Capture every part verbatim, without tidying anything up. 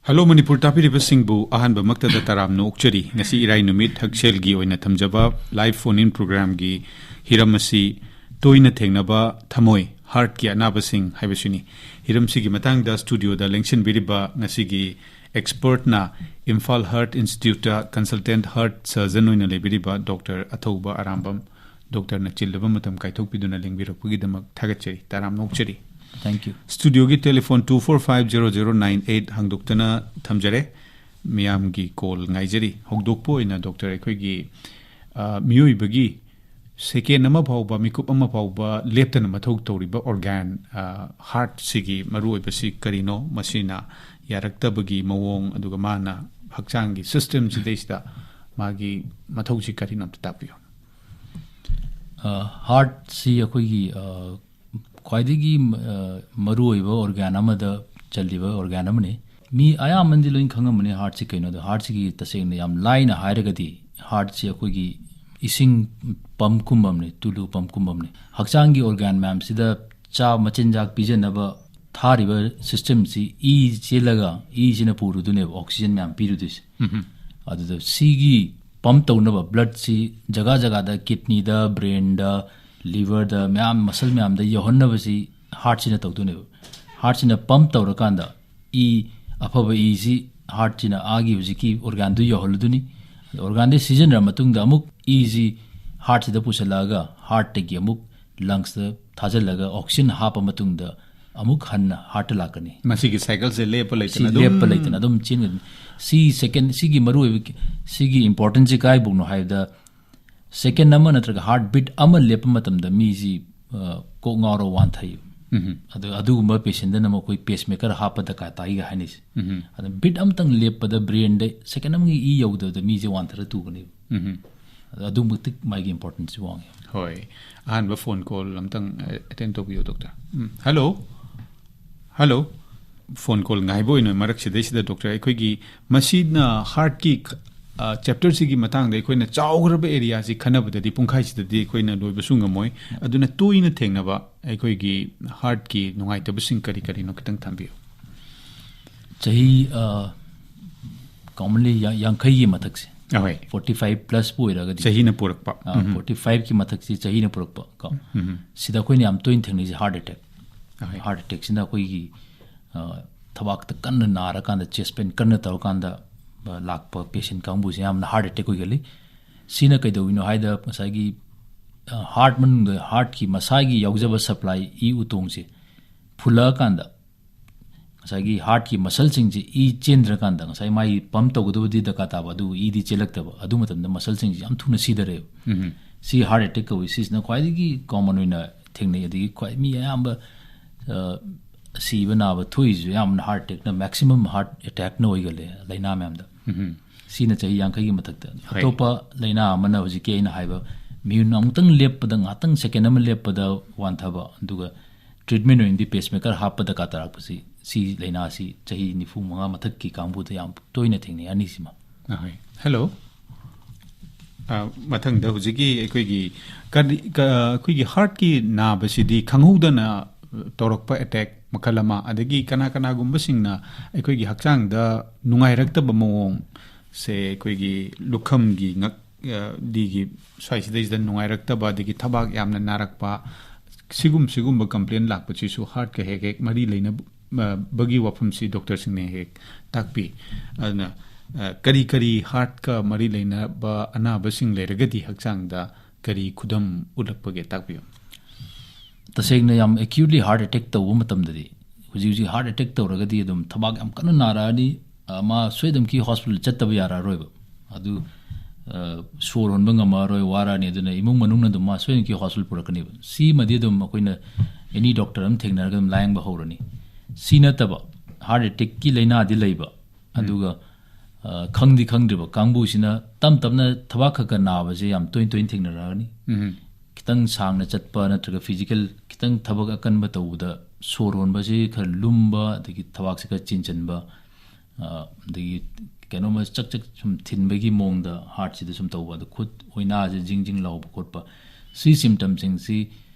Hello Manipur ꯇꯥꯕꯤꯔꯤꯕꯁꯤꯡꯕꯨ ꯑꯍꯥꯟꯕꯃꯛꯇꯗ ꯇꯔꯥꯝꯅ ꯑꯣꯛꯆꯔꯤ꯫ ꯉꯁꯤ ꯏꯔꯥꯏ ꯅꯨꯃꯤꯠ ꯍꯛꯁꯦꯜꯒꯤ ꯑꯣꯏꯅ ꯊꯝꯖꯕ live phone in programꯒꯤ ꯍꯤꯔꯝ ꯑꯁꯤ ꯇꯣꯏꯅ ꯊꯦꯡꯅꯕ ꯊꯃꯣꯏ, heartꯀꯤ ꯑꯅꯥꯕꯁꯤꯡ ꯍꯥꯏꯕꯁꯤꯅꯤ꯫ ꯍꯤꯔꯝꯁꯤꯒꯤ ꯃꯇꯥꯡꯗ studioꯗ ꯂꯦꯡꯁꯤꯟꯕꯤꯔꯤꯕ ꯉꯁꯤꯒꯤ expertꯅ Imphal Heart Instituteꯇ consultant heart surgeon ꯑꯣꯏꯅ ꯂꯩꯕꯤꯔꯤꯕ Doctor ꯑꯊꯧꯕ ꯑꯔꯥꯝꯕꯝ꯫ Doctorꯅ ꯆꯤꯜꯂꯕ ꯃꯇꯝ ꯀꯥꯏꯊꯣꯛꯄꯤꯗꯨꯅ ꯂꯦꯡꯕꯤꯔꯛꯄꯒꯤꯗꯃꯛ ꯊꯥꯒꯠꯆꯔꯤ꯫ ꯇꯔꯥꯝꯅ ꯑꯣꯛꯆꯔꯤ꯫ Thank you. Studioꯒꯤ telephone two four five zero zero nine eight ꯍꯥꯡꯗꯣꯛꯇꯅ ꯊꯝꯖꯔꯦ꯫ ꯃꯤꯌꯥꯝꯒꯤ call ꯉꯥꯏꯖꯔꯤ꯫ ꯍꯧꯗꯣꯛꯄ ꯑꯣꯏꯅ Doctor, ꯑꯩꯈꯣꯏꯒꯤ, ꯑ, ꯃꯤꯑꯣꯏꯕꯒꯤ second ꯑꯃ ꯐꯥꯎꯕ, ꯃꯤꯀꯨꯞ ꯑꯃ ꯐꯥꯎꯕ ꯂꯦꯞꯇꯅ ꯃꯊꯧ ꯇꯧꯔꯤꯕ organ, ꯑ, heartꯁꯤꯒꯤ ꯃꯔꯨꯑꯣꯏꯕꯁꯤ ꯀꯔꯤꯅꯣ? ꯃꯁꯤꯅ ꯌꯥꯔꯛꯇꯕꯒꯤ ꯃꯑꯣꯡ, ꯑꯗꯨꯒ ꯃꯥꯅ ꯍꯛꯆꯥꯡꯒꯤ systemꯁꯤꯗꯩꯁꯤꯗ ꯃꯥꯒꯤ ꯃꯊꯧꯁꯤ ꯀꯔꯤꯅꯣ ꯑꯝꯇ ꯇꯥꯛꯄꯤꯌꯨ꯫ ꯑ, heartꯁꯤ ꯑꯩꯈꯣꯏꯒꯤ, ꯑ, ꯈ꯭ꯋꯥꯏꯗꯒꯤ, ꯑ, ꯃꯔꯨꯑꯣꯏꯕ organ ꯑꯃꯗ ꯆꯜꯂꯤꯕ organ ꯑꯃꯅꯤ꯫ ꯃꯤ ꯑꯌꯥꯝꯕꯅꯗꯤ ꯂꯣꯏꯅ ꯈꯪꯉꯝꯃꯅꯤ heartꯁꯤ ꯀꯩꯅꯣꯗꯣ꯫ Heartꯁꯤꯒꯤ ꯇꯁꯦꯡꯅ ꯌꯥꯝ ꯂꯥꯏꯅ ꯍꯥꯏꯔꯒꯗꯤ heartꯁꯤ ꯑꯩꯈꯣꯏꯒꯤ ꯏꯁꯤꯡ pumpꯀꯨꯝꯕ ꯑꯃꯅꯤ, ꯇꯨꯂꯨ pumpꯀꯨꯝꯕ ꯑꯃꯅꯤ꯫ ꯍꯛꯆꯥꯡꯒꯤ organ ꯃꯌꯥꯝꯁꯤꯗ ꯆꯥ-, ꯃꯆꯤꯟꯖꯥꯛ ꯄꯤꯖꯅꯕ ꯊꯥꯔꯤꯕ systemꯁꯤ ꯏ ꯆꯦꯜꯂꯒ ꯏꯁꯤꯅ ꯄꯨꯔꯨꯗꯣꯏꯅꯦꯕ oxygen ꯃꯌꯥꯝ ꯄꯤꯔꯨꯗꯣꯏꯁꯦ꯫ ꯑꯗꯨꯗ ꯁꯤꯒꯤ pump ꯇꯧꯅꯕ bloodꯁꯤ ꯖꯒꯥ ꯖꯒꯥꯗ, kidneyꯗ, brainꯗ, liverꯗ, ꯃꯌꯥꯝ muscle ꯃꯌꯥꯝꯗ ꯌꯧꯍꯟꯅꯕꯁꯤ heartꯁꯤꯅ ꯇꯧꯗꯣꯏꯅꯦꯕ꯫ Heartꯁꯤꯅ pump ꯇꯧꯔꯀꯥꯟꯗ ꯏ, ꯑꯐꯕ ꯏꯁꯤ heartꯁꯤꯅ ꯑꯥꯒꯤ ꯍꯧꯖꯤꯛꯀꯤ organꯗꯨ ꯌꯧꯍꯜꯂꯨꯗꯣꯏꯅꯤ꯫ Organꯗꯤ ꯁꯤꯖꯤꯟꯅꯔ ꯃꯇꯨꯡꯗ ꯑꯃꯨꯛ ꯏꯁꯤ heartꯁꯤꯗ ꯄꯨꯁꯜꯂꯛꯑꯒ heartꯇꯒꯤ ꯑꯃꯨꯛ lungsꯇ ꯊꯥꯖꯤꯜꯂꯒ oxygen ꯍꯥꯞꯄ ꯃꯇꯨꯡꯗ ꯑꯃꯨꯛ ꯍꯟꯅ heartꯇ ꯂꯥꯛꯀꯅꯤ꯫ ꯃꯁꯤꯒꯤ cycleꯁꯦ ꯂꯦꯞꯄ ꯁꯤ ꯂꯩꯇꯅ ꯑꯗꯨꯝ ꯂꯦꯞꯄ ꯂꯩꯇꯅ ꯑꯗꯨꯝ ꯆꯦꯟꯒꯅꯤ꯫ ꯁꯤ second, ꯁꯤꯒꯤ ꯃꯔꯨꯑꯣꯏꯕ, ꯁꯤꯒꯤ importanceꯁꯤ ꯀꯥꯏꯕꯧꯅꯣ ꯍꯥꯏꯕꯗ, second ꯑꯃ ꯅꯠꯇ꯭ꯔꯒ heartbeat ꯑꯃ ꯂꯦꯞꯄ ꯃꯇꯝꯗ ꯃꯤꯁꯤ, ꯑ, ꯀꯣꯛ ꯉꯥꯎꯔ ꯋꯥꯟꯊꯩ꯫ ꯎꯝ꯫ ꯑꯗꯨ, ꯑꯗꯨꯒꯨꯝꯕ patientꯇꯅ ꯃꯈꯣꯏ pacemaker ꯍꯥꯞꯄ ꯗꯔꯀꯥꯔ ꯇꯥꯏꯒ ꯍꯥꯏꯅꯩꯁꯦ꯫ ꯎꯝ꯫ ꯑꯗ beat ꯑꯃꯇꯪ ꯂꯦꯞꯄꯗ brainꯗ second ꯑꯃꯒꯤ ꯏ ꯌꯧꯗꯕꯗ ꯃꯤꯁꯦ ꯋꯥꯟꯊꯔ ꯇꯨꯒꯅꯦꯕ꯫ ꯎꯝ꯫ ꯑꯗ ꯑꯗꯨꯃꯛꯇꯤ ꯃꯥꯒꯤ importanceꯁꯤ ꯋꯥꯡꯉꯦ꯫ ꯍꯣꯏ, ꯑꯍꯥꯟꯕ phone call ꯑꯝꯇꯪ, ꯑ, attend ꯇꯧꯕꯤꯌꯣ, Doctor꯫ ꯎꯝ, hello꯫ Hello꯫ Phone call ꯉꯥꯏꯕ ꯑꯣꯏꯅ ꯃꯔꯛꯁꯤꯗꯩꯁꯤꯗ, Doctor, ꯑꯩꯈꯣꯏꯒꯤ ꯃꯁꯤꯅ heartꯀꯤ, ꯑ, chapterꯁꯤꯒꯤ ꯃꯇꯥꯡꯗ ꯑꯩꯈꯣꯏꯅ ꯆꯥꯎꯈ꯭ꯔꯕ areaꯁꯤ ꯈꯟꯅꯕꯗꯗꯤ ꯄꯨꯡꯈꯥꯏꯁꯤꯗꯗꯤ ꯑꯩꯈꯣꯏꯅ ꯂꯣꯏꯕꯁꯨ ꯉꯝꯃꯣꯏ꯫ ꯑꯗꯨꯅ ꯇꯣꯏꯅ ꯊꯦꯡꯅꯕ ꯑꯩꯈꯣꯏꯒꯤ heartꯀꯤ ꯅꯨꯡꯉꯥꯏꯇꯕꯁꯤꯡ ꯀꯔꯤ ꯀꯔꯤꯅꯣ ꯈꯤꯇꯪ ꯊꯝꯕꯤꯌꯨ꯫ ꯆꯍꯤ ꯀꯃꯟꯂꯤ ꯌꯥꯡꯈꯩꯒꯤ ꯃꯊꯛꯁꯦ, ꯑꯍꯣꯏ, ꯐꯣꯔꯇꯤ ꯐꯥꯏꯚ ꯄ꯭ꯂꯁꯄꯨ ꯑꯣꯏꯔꯒꯗꯤ, ꯆꯍꯤꯅ ꯄꯨꯔꯛꯄ꯫ ꯐꯣꯔꯇꯤ ꯐꯥꯏꯚꯀꯤ ꯃꯊꯛꯁꯤ ꯆꯍꯤꯅ ꯄꯨꯔꯛꯄ ꯀꯣ, ꯁꯤꯗ ꯑꯩꯈꯣꯏꯅ ꯌꯥꯝ ꯇꯣꯏꯅ ꯊꯦꯡꯅꯩꯁꯦ ꯍꯥꯔꯠ ꯑꯦꯇꯦꯛ꯫ ꯑꯍꯣꯏ꯫ ꯍꯥꯔꯠ ꯑꯦꯇꯦꯛꯁꯤꯅ ꯑꯩꯈꯣꯏꯒꯤ ꯑ, ꯊꯕꯥꯛꯇ ꯀꯟꯅ ꯅꯥꯔꯀꯥꯟꯗ, ꯆꯦꯁ ꯄꯦꯟ ꯀꯟꯅ ꯇꯧꯔꯀꯥꯟꯗ ꯑ, ꯂꯥꯛꯄ ꯄꯦꯁꯦꯟ ꯀꯥꯡꯕꯨꯁꯦ ꯌꯥꯝꯅ ꯍꯥꯔꯠ ꯑꯦꯇꯦꯛ ꯑꯣꯏꯒꯜꯂꯤ꯫ ꯁꯤꯅ ꯀꯩꯗꯧꯔꯤꯅꯣ ꯍꯥꯏꯗ, ꯉꯁꯥꯏꯒꯤ ꯍꯥꯔꯠ ꯃꯅꯨꯡꯗ, ꯍꯥꯔꯠꯀꯤ ꯃꯁꯥꯒꯤ ꯌꯥꯎꯖꯕ ꯁꯄ꯭ꯂꯥꯏ, ꯏ ꯎꯇꯣꯡꯁꯦ ꯐꯨꯜꯂꯛꯑꯀꯥꯟꯗ ꯉꯁꯥꯏꯒꯤ ꯍꯥꯔꯠꯀꯤ ꯃꯁꯜꯁꯤꯡꯁꯦ ꯏ ꯆꯦꯟꯗ꯭ꯔꯀꯥꯟꯗ, ꯉꯁꯥꯏ ꯃꯥꯒꯤ ꯄꯝ ꯇꯧꯒꯗꯕꯗꯤ ꯗꯔꯀꯥꯔ ꯇꯥꯕ, ꯑꯗꯨꯕꯨ ꯏꯗꯤ ꯆꯦꯜꯂꯛꯇꯕ, ꯑꯗꯨ ꯃꯇꯝꯗ ꯃꯁꯜꯁꯤꯡꯁꯦ ꯌꯥꯝ ꯊꯨꯅ ꯁꯤꯊꯔꯛꯑꯦꯕ꯫ ꯁꯤ ꯍꯥꯔꯠ ꯑꯦꯇꯦꯛ ꯀꯧꯏ꯫ ꯁꯤꯁꯤꯅ ꯈ꯭ꯋꯥꯏꯗꯒꯤ ꯀꯣꯃꯟ ꯑꯣꯏꯅ ꯊꯦꯡꯅꯩ꯫ ꯑꯗꯒꯤ ꯈ꯭ꯋꯥꯏ ꯃꯤ ꯑꯌꯥꯝꯕ ꯑ, ꯁꯤꯕ ꯅꯥꯕ ꯊꯣꯛꯏꯁꯤꯁꯨ ꯑꯌꯥꯝꯕꯅ ꯍꯥꯔꯠ ꯑꯦꯇꯦꯛꯅ, ꯃꯦꯛꯁꯤꯃꯝ ꯍꯥꯔꯠ ꯑꯦꯇꯦꯛꯅ ꯑꯣꯏꯒꯜꯂꯦ ꯂꯥꯏꯅꯥ ꯃꯌꯥꯝꯗ꯫ ꯁꯤꯅ ꯆꯍꯤ ꯌꯥꯡꯈꯩꯒꯤ ꯃꯊꯛꯇ꯫ ꯍꯣꯏ꯫ ꯑꯇꯣꯞꯄ ꯂꯥꯏꯅꯥ ꯑꯃꯅ ꯍꯧꯖꯤꯛꯀꯤ ꯑꯩꯅ ꯍꯥꯏꯕ ꯃꯤꯍꯨꯟ ꯑꯃꯨꯛꯇꯪ ꯂꯦꯞꯄꯗ, ꯉꯥꯛꯇꯪ ꯁꯦꯀꯦꯟ ꯑꯃ ꯂꯦꯞꯄꯗ ꯋꯥꯟꯊꯕ, ꯑꯗꯨꯒ ꯇ꯭ꯔꯤꯠꯃꯦꯟ ꯑꯣꯏꯅꯗꯤ ꯄꯦꯁꯃꯦꯀꯔ ꯍꯥꯞꯄ ꯗꯔꯀꯥꯔ ꯇꯥꯔꯛꯄꯁꯤ, ꯁꯤ ꯂꯥꯏꯅꯥꯁꯤ ꯆꯍꯤ ꯅꯤꯐꯨ ꯃꯉꯥ ꯃꯊꯛꯀꯤ ꯀꯥꯡꯕꯨꯗ ꯌꯥꯝ ꯇꯣꯏꯅ ꯊꯦꯡꯅꯩ, ꯑꯅꯤꯁꯤꯃ꯫ ꯑꯍꯣꯏ꯫ ꯍꯦꯜꯂꯣ꯫ ꯑ, ꯃꯊꯪꯗ ꯍꯧꯖꯤꯛꯀꯤ ꯑꯩꯈꯣꯏꯒꯤ ꯀꯔꯤ-, ꯀ-, ꯑꯩꯈꯣꯏꯒꯤ ꯍꯥꯔꯠꯀꯤ ꯅꯥꯕꯁꯤꯗꯤ ꯈꯪꯍꯧꯗꯅ ꯇꯧꯔꯛꯄ ꯑꯦꯇꯦꯛ ꯃꯈꯜ ꯑꯃ, ꯑꯗꯒꯤ ꯀꯅꯥ ꯀꯅꯥꯒꯨꯝꯕꯁꯤꯡꯅ ꯑꯩꯈꯣꯏꯒꯤ ꯍꯛꯆꯥꯡꯗ ꯅꯨꯡꯉꯥꯏꯔꯛꯇꯕ ꯃꯑꯣꯡ, ꯁꯦ ꯑꯩꯈꯣꯏꯒꯤ ꯂꯨꯈꯝꯒꯤ ꯉꯛ-, ꯑ, ꯗꯤꯒꯤ ꯁ꯭ꯋꯥꯏꯁꯤꯗꯩꯁꯤꯗ ꯅꯨꯡꯉꯥꯏꯔꯛꯇꯕ, ꯑꯗꯒꯤ ꯊꯕꯥꯛ ꯌꯥꯝꯅ ꯅꯥꯔꯛꯄ, ꯁꯤꯒꯨꯝ-, ꯁꯤꯒꯨꯝꯕ ꯀꯝꯄ꯭ꯂꯦꯟ ꯂꯥꯛꯄꯁꯤꯁꯨ ꯍꯥꯔꯠꯀ ꯍꯦꯛ ꯍꯦꯛ ꯃꯔꯤ ꯂꯩꯅꯕ, ꯑ, ꯕꯒꯤ ꯋꯥꯐꯝꯁꯤ ꯗꯣꯛꯇꯔꯁꯤꯡꯅ ꯍꯦꯛ ꯍꯦꯛ ꯇꯥꯛꯄꯤ꯫ ꯑꯗꯨꯅ, ꯑ, ꯀꯔꯤ ꯀꯔꯤ ꯍꯥꯔꯠꯀ ꯃꯔꯤ ꯂꯩꯅꯕ ꯑꯅꯥꯕꯁꯤꯡ ꯂꯩꯔꯒꯗꯤ ꯍꯛꯆꯥꯡꯗ ꯀꯔꯤ ꯈꯨꯗꯝ ꯎꯠꯂꯛꯄꯒꯦ, ꯇꯥꯛꯄꯤꯌꯨ꯫ ꯇꯁꯦꯡꯅ ꯌꯥꯝ ꯑꯦꯀ꯭ꯌꯨꯠꯂꯤ ꯍꯥꯔꯠ ꯑꯦꯇꯦꯛ ꯇꯧꯕ ꯃꯇꯝꯗꯗꯤ, ꯍꯧꯖꯤꯛ ꯍꯧꯖꯤꯛ ꯍꯥꯔꯠ ꯑꯦꯇꯦꯛ ꯇꯧꯔꯒꯗꯤ ꯑꯗꯨꯝ ꯊꯕꯥꯛ ꯌꯥꯝ ꯀꯟꯅ ꯅꯥꯔꯛꯑꯅꯤ, ꯑ, ꯃꯥ ꯁꯣꯏꯗꯅꯃꯛꯀꯤ ꯍꯣꯁꯄꯤꯇꯥꯜ ꯆꯠꯇꯕ ꯌꯥꯔꯛꯑꯔꯣꯏꯕ꯫ ꯑꯗꯨ, ꯑ, ꯁꯣꯔ ꯍꯣꯟꯕ ꯉꯝꯃꯛꯑꯔꯣꯏ, ꯋꯥꯔꯛꯑꯅꯤ꯫ ꯑꯗꯨꯅ ꯏꯃꯨꯡ ꯃꯅꯨꯡꯅ ꯑꯗꯨꯝ ꯃꯥ ꯁꯣꯏꯗꯅꯃꯛꯀꯤ ꯍꯣꯁꯄꯤꯇꯥꯜ ꯄꯨꯔꯛꯀꯅꯦꯕ꯫ ꯁꯤꯃꯗꯤ ꯑꯗꯨꯝ ꯑꯩꯈꯣꯏꯅ ꯑꯦꯅꯤ ꯗꯣꯛꯇꯔ ꯑꯃ ꯊꯦꯡꯅꯔꯒ ꯑꯗꯨꯝ ꯂꯥꯌꯦꯡꯕ ꯍꯧꯔꯅꯤ꯫ ꯁꯤ ꯅꯠꯇꯕ ꯍꯥꯔꯠ ꯑꯦꯇꯦꯛꯀꯤ ꯂꯥꯏꯅꯥꯗꯤ ꯂꯩꯕ, ꯑꯗꯨꯒ, ꯑ, ꯈꯪꯗꯤ ꯈꯪꯗ꯭ꯔꯤꯕ ꯀꯥꯡꯕꯨꯁꯤꯅ ꯇꯞ ꯇꯞꯅ ꯊꯕꯥꯛ ꯈꯔ ꯈꯔ ꯅꯥꯕꯁꯦ ꯌꯥꯝ ꯇꯣꯏ ꯇꯣꯏꯅ ꯊꯦꯡꯅꯔꯛꯑꯅꯤ꯫ ꯈꯤꯇꯪ ꯁꯥꯡꯅ ꯆꯠꯄ ꯅꯠꯇ꯭ꯔꯒ ꯐꯤꯖꯤꯀꯦꯜ ꯈꯤꯇꯪ ꯊꯕꯛ ꯑꯀꯟꯕ ꯇꯧꯕꯗ ꯁꯣꯔ ꯍꯣꯟꯕꯁꯤ ꯈꯔ ꯂꯨꯝꯕ, ꯑꯗꯒꯤ ꯊꯕꯥꯛꯁꯤ ꯈꯔ ꯆꯤꯟꯁꯤꯟꯕ, ꯑ, ꯑꯗꯒꯤ ꯀꯩꯅꯣꯝꯃ ꯆꯛ ꯆꯛ ꯁꯨꯝ ꯊꯤꯟꯕꯒꯤ ꯃꯑꯣꯡꯗ ꯍꯥꯔꯠꯁꯤꯗ ꯁꯨꯝ ꯇꯧꯕ, ꯑꯗ ꯈꯨꯠ ꯑꯣꯏꯅꯥꯁꯦ ꯖꯤꯡ ꯖꯤꯡ ꯂꯥꯎꯕ ꯈꯣꯠꯄ, ꯁꯤ ꯁꯤꯝꯇꯝꯁꯤꯡꯁꯤ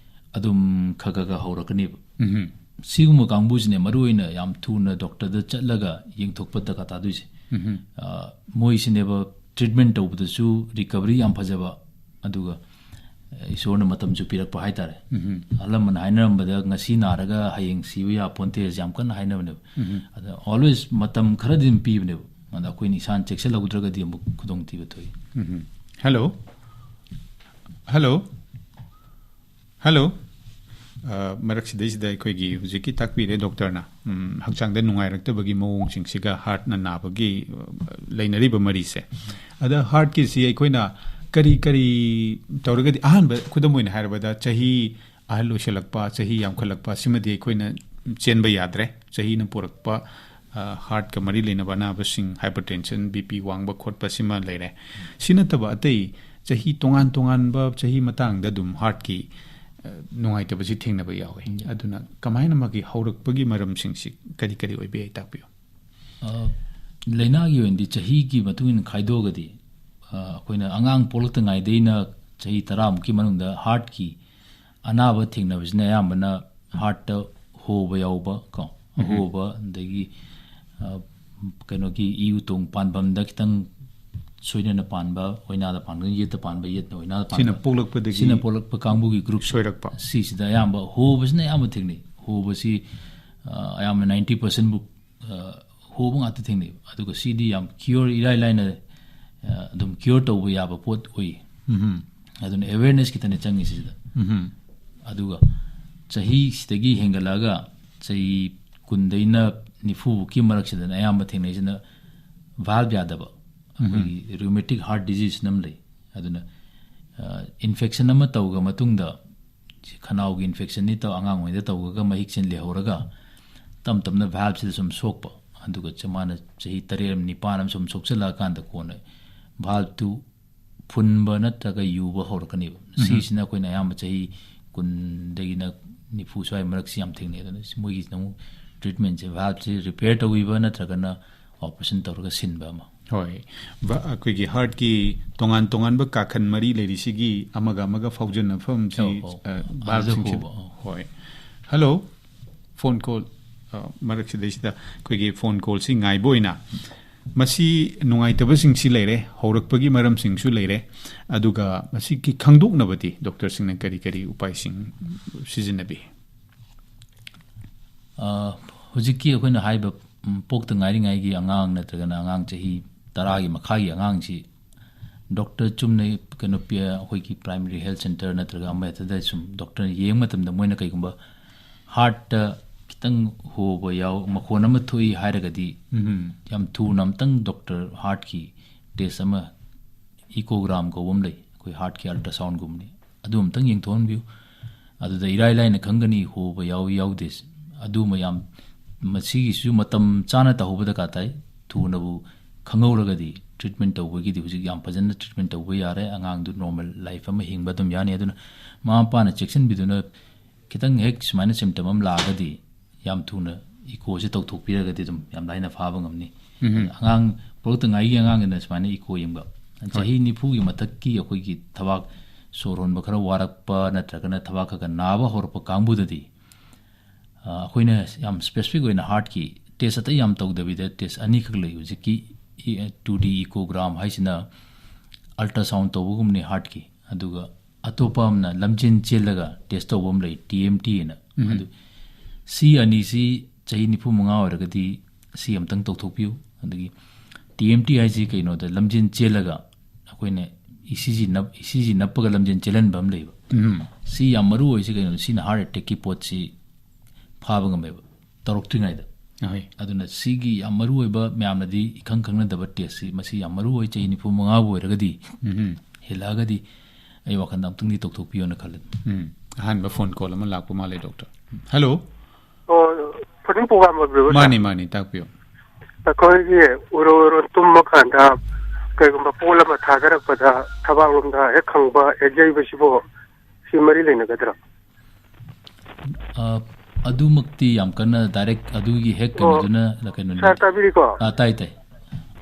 ꯑꯗꯨꯝ ꯈꯔ ꯈꯔ ꯈꯔ ꯍꯧꯔꯛꯀꯅꯦꯕ꯫ ꯁꯤꯒꯨꯝꯕ ꯀꯥꯡꯕꯨꯁꯤꯅꯦ ꯃꯔꯨ ꯑꯣꯏꯅ ꯌꯥꯝ ꯊꯨꯅ ꯗꯣꯛꯇꯔꯗ ꯆꯠꯂꯒ ꯌꯦꯡꯊꯣꯛꯄ ꯗꯔꯀꯥꯔ ꯇꯥꯗꯣꯏꯁꯦ꯫ ꯑ, ꯃꯣꯏꯁꯤꯅꯦꯕ ꯇ꯭ꯔꯤꯠꯃꯦꯟ ꯇꯧꯕꯗꯁꯨ ꯔꯤꯀꯕꯔꯤ ꯌꯥꯝ ꯐꯖꯕ, ꯑꯗꯨꯒ, ꯑ, ꯏꯁꯣꯔꯅ ꯃꯇꯝꯁꯨ ꯄꯤꯔꯛꯄ ꯍꯥꯏꯇꯥꯔꯦ꯫ ꯑꯍꯜ ꯂꯃꯟ ꯍꯥꯏꯅꯔꯝꯕꯗ, "ꯉꯁꯤ ꯅꯥꯔꯒ ꯍꯌꯦꯡ ꯁꯤꯕ ꯌꯥꯄꯣꯟꯇꯦ" ꯍꯥꯏꯁꯦ ꯌꯥꯝ ꯀꯟꯅ ꯍꯥꯏꯅꯕꯅꯦꯕ꯫ ꯑꯗ always ꯃꯇꯝ ꯈꯔꯗꯤ ꯑꯗꯨꯝ ꯄꯤꯕꯅꯦꯕ꯫ ꯑꯗ ꯑꯩꯈꯣꯏꯅ ꯏꯁꯥꯅ ꯆꯦꯛꯁꯤꯜꯍꯧꯗ꯭ꯔꯒꯗꯤ ꯑꯃꯨꯛ ꯈꯨꯗꯣꯡꯊꯤꯕ ꯊꯣꯛꯏ꯫ ꯎꯝ꯫ ꯍꯜꯂꯣ꯫ ꯍꯜꯂꯣ꯫ ꯍꯜꯂꯣ꯫ ꯑ, ꯃꯔꯛꯁꯤꯗꯩꯁꯤꯗ ꯑꯩꯈꯣꯏꯒꯤ ꯍꯧꯖꯤꯛꯀꯤ ꯇꯥꯛꯄꯤꯔꯦ ꯗꯣꯛꯇꯔꯅ, ꯎꯝ, ꯍꯛꯆꯥꯡꯗ ꯅꯨꯡꯉꯥꯏꯔꯛꯇꯕꯒꯤ ꯃꯑꯣꯡꯁꯤꯡꯁꯤꯒ ꯍꯥꯔꯠꯅ ꯅꯥꯕꯒꯤ, ꯑ, ꯂꯩꯅꯔꯤꯕ ꯃꯔꯤꯁꯦ꯫ ꯑꯗ ꯍꯥꯔꯠꯀꯤꯁꯤ ꯑꯩꯈꯣꯏꯅ ꯀꯔꯤ ꯀꯔꯤ ꯇꯧꯔꯒꯗꯤ, ꯑꯍꯥꯟꯕ ꯈꯨꯗꯝ ꯑꯣꯏꯅ ꯍꯥꯏꯔꯕꯗ, ꯆꯍꯤ ꯑꯍꯜ ꯑꯣꯏꯁꯜꯂꯛꯄ, ꯆꯍꯤ ꯌꯥꯝꯈꯠꯂꯛꯄ, ꯁꯤꯃꯗꯤ ꯑꯩꯈꯣꯏꯅ ꯆꯦꯟꯕ ꯌꯥꯗ꯭ꯔꯦ꯫ ꯆꯍꯤꯅ ꯄꯨꯔꯛꯄ, ꯑ, ꯍꯥꯔꯠꯀ ꯃꯔꯤ ꯂꯩꯅꯕ ꯑꯅꯥꯕꯁꯤꯡ, ꯍꯥꯏꯄꯔꯇꯦꯟꯁꯟ, ꯕꯤ ꯄꯤ ꯋꯥꯡꯕ ꯈꯣꯠꯄ, ꯁꯤꯃ ꯂꯩꯔꯦ꯫ ꯁꯤ ꯅꯠꯇꯕ ꯑꯇꯩ ꯆꯍꯤ ꯇꯣꯉꯥꯟ ꯇꯣꯉꯥꯟꯕ ꯆꯍꯤ ꯃꯇꯥꯡꯗ ꯑꯗꯨꯝ ꯍꯥꯔꯠꯀꯤ, ꯑ, ꯅꯨꯡꯉꯥꯏꯇꯕꯁꯤ ꯊꯦꯡꯅꯕ ꯌꯥꯎꯋꯤ꯫ ꯎꯝ꯫ ꯑꯗꯨꯅ ꯀꯃꯥꯏꯅ ꯃꯥꯒꯤ ꯍꯧꯔꯛꯄꯒꯤ ꯃꯔꯝꯁꯤꯡꯁꯤ ꯀꯔꯤ ꯀꯔꯤ ꯑꯣꯏꯕ ꯌꯥꯏ, ꯇꯥꯛꯄꯤꯌꯨ꯫ ꯑ, ꯂꯥꯏꯅꯥꯒꯤ ꯑꯣꯏꯅꯗꯤ ꯆꯍꯤꯒꯤ ꯃꯇꯨꯡ ꯏꯟꯅ ꯈꯥꯏꯗꯣꯛꯑꯒꯗꯤ, ꯑ, ꯑꯩꯈꯣꯏꯅ ꯑꯉꯥꯡ ꯄꯣꯛꯂꯛꯇ ꯉꯥꯏꯗꯩꯅ ꯆꯍꯤ ꯇꯔꯥꯃꯨꯛꯀꯤ ꯃꯅꯨꯡꯗ ꯍꯥꯔꯠꯀꯤ ꯑꯅꯥꯕ ꯊꯦꯡꯅꯕꯁꯤꯅ ꯑꯌꯥꯝꯕꯅ ꯍꯥꯔꯠꯇ ꯍꯣꯕ ꯌꯥꯎꯕ ꯀꯣ, ꯎꯝ꯫ ꯑꯍꯣꯕ, ꯑꯗꯒꯤ, ꯑ, ꯀꯩꯅꯣꯒꯤ ꯏ ꯎꯇꯣꯡ ꯄꯥꯟꯐꯝꯗ ꯈꯤꯇꯪ ꯁꯣꯏꯅꯅ ꯄꯥꯟꯕ, ꯑꯣꯏꯅꯥꯗ ꯄꯥꯟꯕ, ꯌꯦꯠꯇ ꯄꯥꯟꯕ, ꯌꯦꯠꯅ ꯑꯣꯏꯅꯥꯗ ꯄꯥꯟꯕ꯫ ꯁꯤꯅ ꯄꯣꯛꯂꯛꯄꯗꯒꯤ ꯁꯤꯅ ꯄꯣꯛꯂꯛꯄ ꯀꯥꯡꯕꯨꯒꯤ ꯒ꯭ꯔꯨꯞ ꯁꯣꯏꯔꯛꯄ꯫ ꯁꯤꯁꯤꯗ ꯑꯌꯥꯝꯕ ꯍꯣꯕꯁꯤꯅ ꯑꯌꯥꯝꯕ ꯊꯦꯡꯅꯩ꯫ ꯍꯣꯕꯁꯤ, ꯑ, ꯑꯌꯥꯝꯕ ninety percent ꯕꯨꯛ, ꯑ, ꯍꯣꯕ ꯉꯥꯛꯇ ꯊꯦꯡꯅꯩꯕ꯫ ꯑꯗꯨꯒ ꯁꯤꯗꯤ ꯌꯥꯝ ꯀ꯭ꯌꯣꯔ ꯏꯔꯥꯏ ꯂꯥꯏꯅ, ꯑ, ꯑꯗꯨꯝ ꯀ꯭ꯌꯣꯔ ꯇꯧꯕ ꯌꯥꯕ ꯄꯣꯠ ꯑꯣꯏ꯫ ꯎꯝ꯫ ꯑꯗꯨꯅ ꯑꯦꯋꯦꯔꯅꯦꯁ ꯈꯤꯇꯅꯦ ꯆꯪꯉꯤꯁꯤ ꯁꯤꯗ꯫ ꯎꯝ꯫ ꯑꯗꯨꯒ ꯆꯍꯤꯁꯤꯗꯒꯤ ꯍꯦꯟꯒꯠꯂꯛꯑꯒ ꯆꯍꯤ ꯀꯨꯟꯗꯩꯅ ꯅꯤꯐꯨ ꯐꯥꯎꯀꯤ ꯃꯔꯛꯁꯤꯗꯅ ꯑꯌꯥꯝꯕ ꯊꯦꯡꯅꯩꯁꯤꯅ ꯚꯥꯜꯕ ꯌꯥꯗꯕ, ꯎꯝ꯫ ꯑꯩꯈꯣꯏꯒꯤ ꯔ꯭ꯌꯨꯃꯦꯇꯤꯛ ꯍꯥꯔꯠ ꯗꯤꯖꯤꯖꯅ ꯑꯃ ꯂꯩ꯫ ꯑꯗꯨꯅ, ꯑ, ꯏꯟꯐꯦꯛꯁꯟ ꯑꯃ ꯇꯧꯈ꯭ꯔ ꯃꯇꯨꯡꯗ, ꯁꯤ ꯈꯅꯥꯎꯒꯤ ꯏꯟꯐꯦꯛꯁꯟꯅꯤ ꯇꯧ-, ꯑꯉꯥꯡ ꯑꯣꯏꯔꯤꯉꯩꯗ ꯇꯧꯈ꯭ꯔꯒ ꯃꯍꯤꯛꯁꯤꯅ ꯂꯩꯍꯧꯔꯒ ꯇꯞ ꯇꯞꯅ ꯚꯥꯜꯕꯁꯤꯗ ꯁꯨꯝ ꯁꯣꯛꯄ꯫ ꯑꯗꯨꯒ ꯆ-, ꯃꯥꯅ ꯆꯍꯤ ꯇꯔꯦꯠ ꯑꯃ, ꯅꯤꯄꯥꯟ ꯑꯃ ꯁꯨꯝ ꯁꯣꯛꯆꯜꯂꯛꯑꯀꯥꯟꯗ ꯀꯣꯟꯅ ꯚꯥꯜꯕꯇꯨ ꯐꯨꯟꯕ ꯅꯠꯇ꯭ꯔꯒ ꯌꯨꯕ ꯍꯧꯔꯛꯀꯅꯦꯕ꯫ ꯎꯝ꯫ ꯁꯤꯁꯤꯅ ꯑꯩꯈꯣꯏꯅ ꯑꯌꯥꯝꯕ ꯆꯍꯤ ꯀꯨꯟꯗꯒꯤꯅ ꯅꯤꯐꯨ ꯁ꯭ꯋꯥꯏ ꯃꯔꯛꯁꯤ ꯌꯥꯝ ꯊꯦꯡꯅꯩ꯫ ꯑꯗꯨꯅ ꯁꯤ ꯃꯣꯏꯒꯤꯁꯤꯅ ꯑꯃꯨꯛ ꯇ꯭ꯔꯤꯠꯃꯦꯟꯁꯦ ꯚꯥꯜꯕꯁꯦ ꯔꯤꯄꯦꯌꯔ ꯇꯧꯕꯤꯕ ꯅꯠꯇ꯭ꯔꯒꯅ ꯑꯣꯄꯔꯦꯁꯟ ꯇꯧꯔꯒ ꯁꯤꯟꯕ ꯑꯃ꯫ ꯍꯣꯏ꯫ ꯚ-, ꯑꯩꯈꯣꯏꯒꯤ ꯍꯥꯔꯠꯀꯤ ꯇꯣꯉꯥꯟ ꯇꯣꯉꯥꯟꯕ ꯀꯥꯈꯟ ꯃꯔꯤ ꯂꯩꯔꯤꯁꯤꯒꯤ ꯑꯃꯒ ꯑꯃꯒ ꯐꯥꯎꯖꯟꯅꯐꯝꯁꯤ, ꯑꯧ, ꯑꯧ꯫ ꯑ, ꯑꯗꯨꯗ ꯚꯥꯜꯕꯁꯤꯡꯁꯤ-, ꯍꯣꯕ, ꯑꯧ꯫ ꯍꯣꯏ꯫ ꯍꯜꯂꯣ꯫ ꯐꯣꯟ ꯀꯣꯜ, ꯑ, ꯃꯔꯛꯁꯤꯗꯩꯁꯤꯗ ꯑꯩꯈꯣꯏꯒꯤ ꯐꯣꯟ ꯀꯣꯜꯁꯤ ꯉꯥꯏꯕ ꯑꯣꯏꯅ, ꯃꯁꯤ ꯅꯨꯡꯉꯥꯏꯇꯕꯁꯤꯡꯁꯤ ꯂꯩꯔꯦ, ꯍꯧꯔꯛꯄꯒꯤ ꯃꯔꯝꯁꯤꯡꯁꯨ ꯂꯩꯔꯦ, ꯑꯗꯨꯒ ꯃꯁꯤꯒꯤ ꯈꯪꯗꯣꯛꯅꯕꯗꯤ ꯗꯣꯛꯇꯔꯁꯤꯡꯅ ꯀꯔꯤ ꯀꯔꯤ ꯎꯄꯥꯏꯁꯤꯡ ꯁꯤꯖꯤꯟꯅꯕꯤ? ꯑ, ꯍꯧꯖꯤꯛꯀꯤ ꯑꯩꯈꯣꯏꯅ ꯍꯥꯏꯕ, ꯎꯝ, ꯄꯣꯛꯇ ꯉꯥꯏꯔꯤꯉꯩꯒꯤ ꯑꯉꯥꯡ ꯅꯠꯇ꯭ꯔꯒꯅ ꯑꯉꯥꯡ ꯆꯍꯤ ꯇꯔꯥꯒꯤ ꯃꯈꯥꯒꯤ ꯑꯉꯥꯡꯁꯤ ꯗꯣꯛꯇꯔ ꯆꯨꯝꯅ ꯀꯩꯅꯣ ꯄꯤ-, ꯑꯩꯈꯣꯏꯒꯤ ꯄ꯭ꯔꯥꯏꯃꯔꯤ ꯍꯦꯜꯊ ꯁꯦꯟꯇꯔ ꯅꯠꯇ꯭ꯔꯒ ꯑꯃ ꯍꯦꯛꯇꯗ ꯁꯨꯝ ꯗꯣꯛꯇꯔꯅ ꯌꯦꯡꯕ ꯃꯇꯝꯗ ꯃꯣꯏꯅ ꯀꯩꯒꯨꯝꯕ ꯍꯥꯔꯠꯇ ꯈꯤꯇꯪ ꯍꯣꯕ ꯌꯥꯎ, ꯃꯈꯣꯟ ꯑꯃ ꯊꯣꯛꯏ ꯍꯥꯏꯔꯒꯗꯤ ꯎꯝ꯫ ꯌꯥꯝ ꯊꯨꯅ ꯑꯝꯇꯪ ꯗꯣꯛꯇꯔ ꯍꯥꯔꯠꯀꯤ ꯇꯦꯁ ꯑꯃ, ꯏꯀꯣꯒ꯭ꯔꯥꯝ ꯀꯧꯕ ꯑꯃ ꯂꯩ, ꯑꯩꯈꯣꯏ ꯍꯥꯔꯠꯀꯤ ꯑꯜꯇ꯭ꯔꯥꯁꯥꯎꯟꯒꯨꯝꯕꯅꯤ, ꯑꯗꯨ ꯑꯝꯇꯪ ꯌꯦꯡꯊꯣꯛꯍꯟꯕꯤꯌꯨ꯫ ꯑꯗꯨꯗ ꯏꯔꯥꯏ ꯂꯥꯏꯅ ꯈꯪꯒꯅꯤ ꯍꯣꯕ ꯌꯥꯎꯏ ꯌꯥꯎꯗꯦ꯫ ꯑꯗꯨꯃ ꯌꯥꯝ, ꯃꯁꯤꯒꯤꯁꯨ ꯃꯇꯝ ꯆꯥꯅ ꯇꯧꯍꯧꯕ ꯗꯔꯀꯥꯔ ꯇꯥꯏ꯫ ꯊꯨꯅꯕꯨ ꯈꯪꯍꯧꯔꯒꯗꯤ ꯇ꯭ꯔꯤꯠꯃꯦꯟ ꯇꯧꯕꯒꯤꯗꯤ ꯍꯧꯖꯤꯛ ꯌꯥꯝ ꯐꯖꯅ ꯇ꯭ꯔꯤꯠꯃꯦꯟ ꯇꯧꯕ ꯌꯥꯔꯦ꯫ ꯑꯉꯥꯡꯗꯨ ꯅꯣꯔꯃꯦꯜ ꯂꯥꯏꯐ ꯑꯃ ꯍꯤꯡꯕ ꯑꯗꯨꯝ ꯌꯥꯅꯤ꯫ ꯑꯗꯨꯅ ꯃꯃꯥ ꯃꯄꯥꯅ ꯆꯦꯛꯁꯤꯟꯕꯤꯗꯨꯅ, ꯈꯤꯇꯪ ꯍꯦꯛ ꯁꯨꯃꯥꯏꯅ ꯁꯤꯝꯇꯝ ꯑꯃ ꯂꯥꯛꯑꯒꯗꯤ ꯌꯥꯝ ꯊꯨꯅ ꯏꯀꯣꯁꯦ ꯇꯧꯊꯣꯛꯄꯤꯔꯒꯗꯤ ꯑꯗꯨꯝ ꯌꯥꯝ ꯂꯥꯏꯅ ꯐꯥꯕ ꯉꯝꯅꯤ꯫ ꯎꯝ꯫ ꯑꯉꯥꯡ ꯄꯣꯛꯂꯛꯇ ꯉꯥꯏꯒꯤ ꯑꯉꯥꯡꯒꯤꯅ ꯁꯨꯃꯥꯏꯅ ꯏꯀꯣ ꯌꯦꯡꯕ, ꯍꯣꯏ꯫ ꯆꯍꯤ ꯅꯤꯐꯨꯒꯤ ꯃꯊꯛꯀꯤ ꯑꯩꯈꯣꯏꯒꯤ ꯊꯕꯥꯛ ꯁꯣꯔ ꯍꯣꯟꯕ ꯈꯔ ꯋꯥꯔꯛꯄ ꯅꯠꯇ꯭ꯔꯒꯅ ꯊꯕꯥꯛ ꯈꯔ ꯈꯔ ꯅꯥꯕ ꯍꯧꯔꯛꯄ ꯀꯥꯡꯕꯨꯗꯗꯤ, ꯑ, ꯑꯩꯈꯣꯏꯅ ꯌꯥꯝ ꯁ꯭ꯄꯦꯁꯤꯐꯤꯛ ꯑꯣꯏꯅ ꯍꯥꯔꯠꯀꯤ ꯇꯦꯁ ꯑꯇꯩ ꯌꯥꯝ ꯇꯧꯗꯕꯤꯗ ꯇꯦꯁ ꯑꯅꯤꯈꯛ ꯂꯩ꯫ ꯍꯧꯖꯤꯛꯀꯤ ꯇꯨ ꯗꯤ ꯏꯀꯣꯒ꯭ꯔꯥꯝ ꯍꯥꯏꯁꯤꯅ ꯑꯜꯇ꯭ꯔꯥꯁꯥꯎꯟ ꯇꯧꯕꯒꯨꯝꯕꯅꯤ ꯍꯥꯔꯠꯀꯤ, ꯑꯗꯨꯒ ꯑꯇꯣꯞꯄ ꯑꯃꯅ ꯂꯝꯖꯦꯟ ꯆꯦꯜꯂꯒ ꯇꯦꯁ ꯇꯧꯕ ꯑꯃ ꯂꯩ, ꯇꯤ ꯑꯦꯝ ꯇꯤ ꯍꯥꯏꯅ꯫ ꯎꯝ꯫ ꯑꯗꯨ ꯁꯤ ꯑꯅꯤꯁꯤ ꯆꯍꯤ ꯅꯤꯐꯨ ꯃꯉꯥ ꯑꯣꯏꯔꯒꯗꯤ ꯁꯤ ꯑꯝꯇꯪ ꯇꯧꯊꯣꯛꯄꯤꯌꯨ꯫ ꯑꯗꯒꯤ ꯇꯤ ꯑꯦꯝ ꯇꯤ ꯍꯥꯏꯁꯤ ꯀꯩꯅꯣꯗ, ꯂꯝꯖꯦꯟ ꯆꯦꯜꯂꯒ ꯑꯩꯈꯣꯏꯅ ꯏ ꯁꯤ ꯖꯤ ꯅꯞ-, ꯏ ꯁꯤ ꯖꯤ ꯅꯞꯄꯒ ꯂꯝꯖꯦꯟ ꯆꯦꯜꯍꯟꯕ ꯑꯃ ꯂꯩꯕ꯫ ꯎꯝ꯫ ꯁꯤ ꯌꯥꯝ ꯃꯔꯨ ꯑꯣꯏꯁꯤ ꯀꯩꯅꯣꯗ, ꯁꯤꯅ ꯍꯥꯔꯠ ꯑꯦꯇꯦꯛꯀꯤ ꯄꯣꯠꯁꯤ ꯐꯥꯕ ꯉꯝꯃꯦꯕ ꯇꯧꯔꯛꯇ꯭ꯔꯤꯉꯩꯗ꯫ ꯑꯍꯣꯏ꯫ ꯑꯗꯨꯅ ꯁꯤꯒꯤ ꯌꯥꯝ ꯃꯔꯨ ꯑꯣꯏꯕ, ꯃꯌꯥꯝꯅꯗꯤ ꯏꯈꯪ ꯈꯪꯅꯗꯕ ꯇꯦꯁꯁꯤ, ꯃꯁꯤ ꯌꯥꯝ ꯃꯔꯨ ꯑꯣꯏ꯫ ꯆꯍꯤ ꯅꯤꯐꯨ ꯃꯉꯥꯕꯨ ꯑꯣꯏꯔꯒꯗꯤ, ꯎꯝ꯫ ꯍꯦꯜꯂꯛꯑꯒꯗꯤ ꯑꯩ ꯋꯥꯈꯜꯗ ꯑꯃꯨꯛꯇꯪꯗꯤ ꯇꯧꯊꯣꯛꯄꯤꯌꯣꯅ ꯈꯜꯂꯦ꯫ ꯎꯝ꯫ ꯑꯍꯥꯟꯕ ꯐꯣꯟ ꯀꯣꯜ ꯑꯃ ꯂꯥꯛꯄ ꯃꯥꯜꯂꯦ, ꯗꯣꯛꯇꯔ꯫ ꯍꯜꯂꯣ꯫ ꯑꯣ, ꯐꯨꯔꯤꯠ ꯄ꯭ꯔꯣꯒ꯭ꯔꯥꯝ ꯑꯣꯏꯕꯤꯔꯕ꯭ꯔꯣ, ꯁꯥꯔ? ꯃꯥꯅꯤ, ꯃꯥꯅꯤ, ꯇꯥꯛꯄꯤꯌꯨ꯫ ꯑꯩꯈꯣꯏꯒꯤ ꯎꯔꯨ ꯎꯔꯨ ꯇꯨꯝꯕ ꯀꯥꯟꯗ ꯀꯩꯒꯨꯝꯕ ꯄꯣꯠ ꯑꯃ ꯊꯥꯗꯔꯛꯄꯗ ꯊꯕꯥꯛꯂꯣꯝꯗ ꯍꯦꯛ ꯈꯪꯕ, ꯍꯦꯛ ꯌꯩꯕꯁꯤꯕꯨ ꯁꯤ ꯃꯔꯤ ꯂꯩꯅꯒꯗ꯭ꯔꯥ? ꯑ, ꯑꯗꯨꯃꯛꯇꯤ ꯌꯥꯝ ꯀꯟꯅ ꯗꯥꯏꯔꯦꯛ ꯑꯗꯨꯒꯤ ꯍꯦꯛ ꯑꯣ, ꯀꯩꯅꯣꯗꯨꯅ ꯀꯩꯅꯣꯅꯤ꯫ ꯁꯥꯔ, ꯇꯥꯕꯤꯔꯤꯀꯣ? ꯑ, ꯇꯥꯏ, ꯇꯥꯏ꯫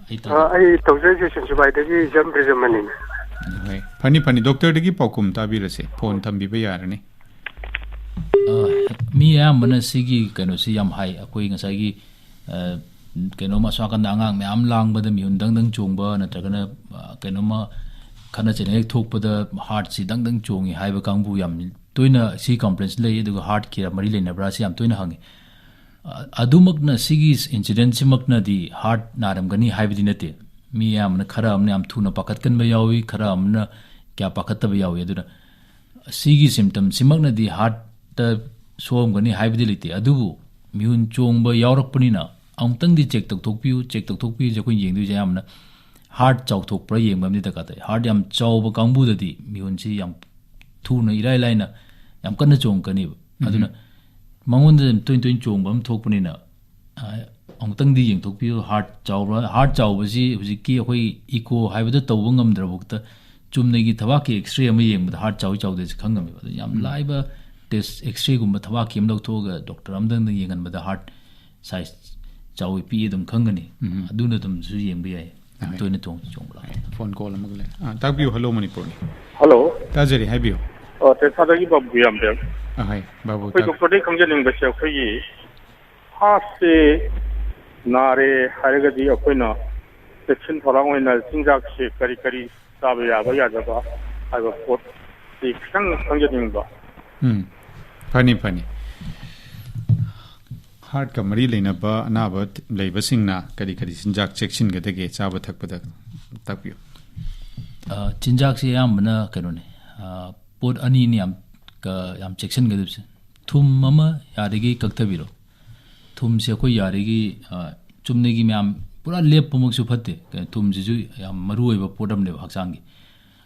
ꯑꯩ ꯑ, ꯇꯥꯖꯩ꯫ ꯑꯩ ꯇꯧꯖꯔꯤꯁꯦ ꯁꯤꯡꯖꯃꯩꯗꯒꯤ ꯏꯆꯝ ꯕ꯭ꯔꯤꯖꯃꯅꯤꯅꯤ꯫ ꯍꯣꯏ꯫ ꯐꯅꯤ, ꯐꯅꯤ꯫ ꯗꯣꯛꯇꯔꯗꯒꯤ ꯄꯥꯎꯈꯨꯝ ꯇꯥꯕꯤꯔꯁꯦ꯫ ꯐꯣꯟ ꯊꯝꯕꯤꯕ ꯌꯥꯔꯅꯤ꯫ ꯑ, ꯃꯤ ꯑꯌꯥꯝꯕꯅ ꯁꯤꯒꯤ ꯀꯩꯅꯣꯁꯤ ꯌꯥꯝ ꯍꯥꯏ꯫ ꯑꯩꯈꯣꯏ ꯉꯁꯥꯏꯒꯤ, ꯑ, ꯀꯩꯅꯣꯝꯃ ꯑꯁꯣꯝ ꯅꯥꯀꯟꯗ ꯑꯉꯥꯡ ꯃꯌꯥꯝ ꯂꯥꯡꯕꯗ ꯃꯤꯍꯨꯟ ꯗꯪ ꯗꯪ ꯆꯣꯡꯕ, ꯅꯠꯇ꯭ꯔꯒꯅ, ꯑ, ꯀꯩꯅꯣꯝꯃ ꯈꯠꯅ ꯆꯩꯅ ꯍꯦꯛ ꯊꯣꯛꯄꯗ ꯍꯥꯔꯠꯁꯤ ꯗꯪ ꯗꯪ ꯆꯣꯡꯉꯤ ꯍꯥꯏꯕ ꯀꯥꯡꯕꯨ ꯌꯥꯝ ꯇꯣꯏꯅ ꯁꯤ ꯀꯝꯄ꯭ꯂꯦꯟꯁꯤ ꯂꯩ꯫ ꯑꯗꯨꯒ ꯍꯥꯔꯠꯀꯤ ꯃꯔꯤ ꯂꯩꯅꯕ꯭ꯔꯥ ꯁꯤ ꯌꯥꯝ ꯇꯣꯏꯅ ꯍꯪꯉꯤ꯫ ꯑ-, ꯑꯗꯨꯃꯛꯅ, ꯁꯤꯒꯤ ꯏꯟꯁꯤꯗꯦꯟꯁꯤꯃꯛꯅꯗꯤ ꯍꯥꯔꯠ ꯅꯥꯔꯝꯒꯅꯤ ꯍꯥꯏꯕꯗꯤ ꯅꯠꯇꯦ꯫ ꯃꯤ ꯑꯌꯥꯝꯕꯅ, ꯈꯔ ꯑꯃꯅ ꯌꯥꯝ ꯊꯨꯅ ꯄꯥꯈꯠꯀꯟꯕ ꯌꯥꯎꯏ, ꯈꯔ ꯑꯃꯅ ꯀꯌꯥ ꯄꯥꯈꯠꯇꯕ ꯌꯥꯎꯏ꯫ ꯑꯗꯨꯅ ꯁꯤꯒꯤ ꯁꯤꯝꯇꯝꯁꯤꯃꯛꯅꯗꯤ ꯍꯥꯔꯠꯇ ꯁꯣꯛꯑꯝꯒꯅꯤ ꯍꯥꯏꯕꯗꯤ ꯂꯩꯇꯦ꯫ ꯑꯗꯨꯕꯨ ꯃꯤꯍꯨꯟ ꯆꯣꯡꯕ ꯌꯥꯎꯔꯛꯄꯅꯤꯅ ꯑꯃꯨꯛꯇꯪꯗꯤ ꯆꯦꯛ ꯇꯧꯊꯣꯛꯄꯤꯌꯨ꯫ ꯆꯦꯛ ꯇꯧꯊꯣꯛꯄꯤꯕꯁꯦ ꯑꯩꯈꯣꯏꯅ ꯌꯦꯡꯗꯣꯏꯁꯦ ꯑꯌꯥꯝꯕꯅ ꯍꯥꯔꯠ ꯆꯥꯎꯊꯣꯛꯄ꯭ꯔꯥ ꯌꯦꯡꯕ ꯑꯃꯗꯤ ꯗꯔꯀꯥꯔ ꯇꯥꯏ꯫ ꯍꯥꯔꯠ ꯌꯥꯝ ꯆꯥꯎꯕ ꯀꯥꯡꯕꯨꯗꯗꯤ ꯃꯤꯍꯨꯟꯁꯤ ꯌꯥꯝ ꯊꯨꯅ, ꯏꯔꯥꯏ ꯂꯥꯏꯅ ꯌꯥꯝ ꯀꯟꯅ ꯆꯣꯡꯉꯛꯀꯅꯤꯕ꯫ ꯑꯗꯨꯅ ꯃꯉꯣꯟꯗ ꯇꯣꯏꯅ ꯇꯣꯏꯅ ꯆꯣꯡꯕ ꯑꯃ ꯊꯣꯛꯄꯅꯤꯅ, ꯑ, ꯑꯃꯨꯛꯇꯪꯗꯤ ꯌꯦꯡꯊꯣꯛꯄꯤꯌꯨ, ꯍꯥꯔꯠ ꯆꯥꯎꯕ꯭ꯔꯥ꯫ ꯍꯥꯔꯠ ꯆꯥꯎꯕꯁꯤ ꯍꯧꯖꯤꯛꯀꯤ ꯑꯩꯈꯣꯏ ꯏꯀꯣ ꯍꯥꯏꯕꯗ ꯇꯧꯕ ꯉꯝꯗ꯭ꯔꯕ ꯈꯛꯇ ꯆꯨꯝꯅꯒꯤ ꯊꯕꯥꯛꯀꯤ ꯑꯦꯛꯁꯔꯦ ꯑꯃ ꯌꯦꯡꯕꯗ ꯍꯥꯔꯠ ꯆꯥꯎꯏ ꯆꯥꯎꯗꯦꯁꯦ ꯈꯪ ꯉꯝꯃꯦꯕ꯫ ꯑꯗꯨ ꯌꯥꯝ ꯂꯥꯏꯕ ꯇꯦꯁ, ꯑꯦꯛꯁꯔꯦꯒꯨꯝꯕ ꯊꯕꯥꯛꯀꯤ ꯑꯃ ꯂꯧꯊꯣꯛꯑꯒ ꯗꯣꯛꯇꯔ ꯑꯃꯗꯪꯗ ꯌꯦꯡꯍꯟꯕꯗ ꯍꯥꯔꯠ ꯁꯥꯏꯖ ꯆꯥꯎꯏ ꯄꯤꯛꯏ ꯑꯗꯨꯝ ꯈꯪꯒꯅꯤ꯫ ꯑꯗꯨꯅ ꯑꯗꯨꯝꯁꯨ ꯌꯦꯡꯕ ꯌꯥꯏ꯫ ꯌꯥꯝ ꯇꯣꯏꯅ ꯆꯣꯡ-, ꯆꯣꯡꯕ ꯂꯥꯛꯄ꯫ ꯐꯣꯟ ꯀꯣꯜ ꯑꯃꯒ ꯂꯩ꯫ ꯑꯥ, ꯇꯥꯛꯄꯤꯌꯨ꯫ ꯍꯜꯂꯣ, ꯃꯅꯤꯄꯨꯔꯅꯤ꯫ ꯍꯜꯂꯣ꯫ ꯇꯥꯖꯔꯤ, ꯍꯥꯏꯕꯤꯌꯨ꯫ ꯑꯣ, ꯇꯦꯁꯥꯗꯒꯤ ꯕꯥꯕꯨ ꯌꯥꯝꯕꯦꯝ꯫ ꯑꯍꯩ, ꯕꯥꯕꯨ, ꯑꯩꯈꯣꯏ ꯇꯥꯛ- ꯗꯣꯛꯇꯔꯗꯒꯤ ꯈꯪꯖꯅꯤꯡꯕꯁꯦ, ꯑꯩꯈꯣꯏꯒꯤ ꯍꯥꯔꯠꯁꯦ ꯅꯥꯔꯦ ꯍꯥꯏꯔꯒꯗꯤ ꯑꯩꯈꯣꯏꯅ ꯆꯦꯛꯁꯤꯟ ꯊꯧꯔꯥꯡ ꯑꯣꯏꯅ ꯆꯤꯟꯖꯥꯛꯁꯦ ꯀꯔꯤ ꯀꯔꯤ ꯆꯥꯕ ꯌꯥꯕ ꯌꯥꯗꯕ ꯍꯥꯏꯕ ꯄꯣꯠꯁꯤ ꯈꯤꯇꯪ ꯈꯪꯖꯅꯤꯡꯕ꯫ ꯎꯝ, ꯐꯅꯤ, ꯐꯅꯤ꯫ ꯍꯥꯔꯠꯀ ꯃꯔꯤ ꯂꯩꯅꯕ ꯑꯅꯥꯕ ꯂꯩꯕꯁꯤꯡꯅ ꯀꯔꯤ ꯀꯔꯤ ꯆꯤꯟꯖꯥꯛ ꯆꯦꯛꯁꯤꯟꯒꯗꯒꯦ ꯆꯥꯕ ꯊꯛꯄꯗ? ꯇꯥꯛꯄꯤꯌꯨ꯫ ꯑ, ꯆꯤꯟꯖꯥꯛꯁꯤ ꯑꯌꯥꯝꯕꯅ ꯀꯩꯅꯣꯅꯤ, ꯑ, ꯄꯣꯠ ꯑꯅꯤꯅꯤ ꯌꯥꯝ ꯀ-, ꯌꯥꯝ ꯆꯦꯛꯁꯤꯟꯒꯗꯕꯁꯦ꯫ ꯊꯨꯝ ꯑꯃ ꯌꯥꯔꯤꯈꯩ ꯀꯛꯊꯕꯤꯔꯣ꯫ ꯊꯨꯝꯁꯦ ꯑꯩꯈꯣꯏ ꯌꯥꯔꯤꯈꯩ, ꯑ, ꯆꯨꯝꯅꯒꯤ ꯃꯌꯥꯝ ꯄꯨꯔꯥ ꯂꯦꯞꯄꯃꯛꯁꯨ ꯐꯠꯇꯦ꯫ ꯀꯩꯅꯣ, ꯊꯨꯝꯁꯤꯁꯨ ꯌꯥꯝ ꯃꯔꯨ ꯑꯣꯏꯕ ꯄꯣꯠ ꯑꯃꯅꯦꯕ ꯍꯛꯆꯥꯡꯒꯤ꯫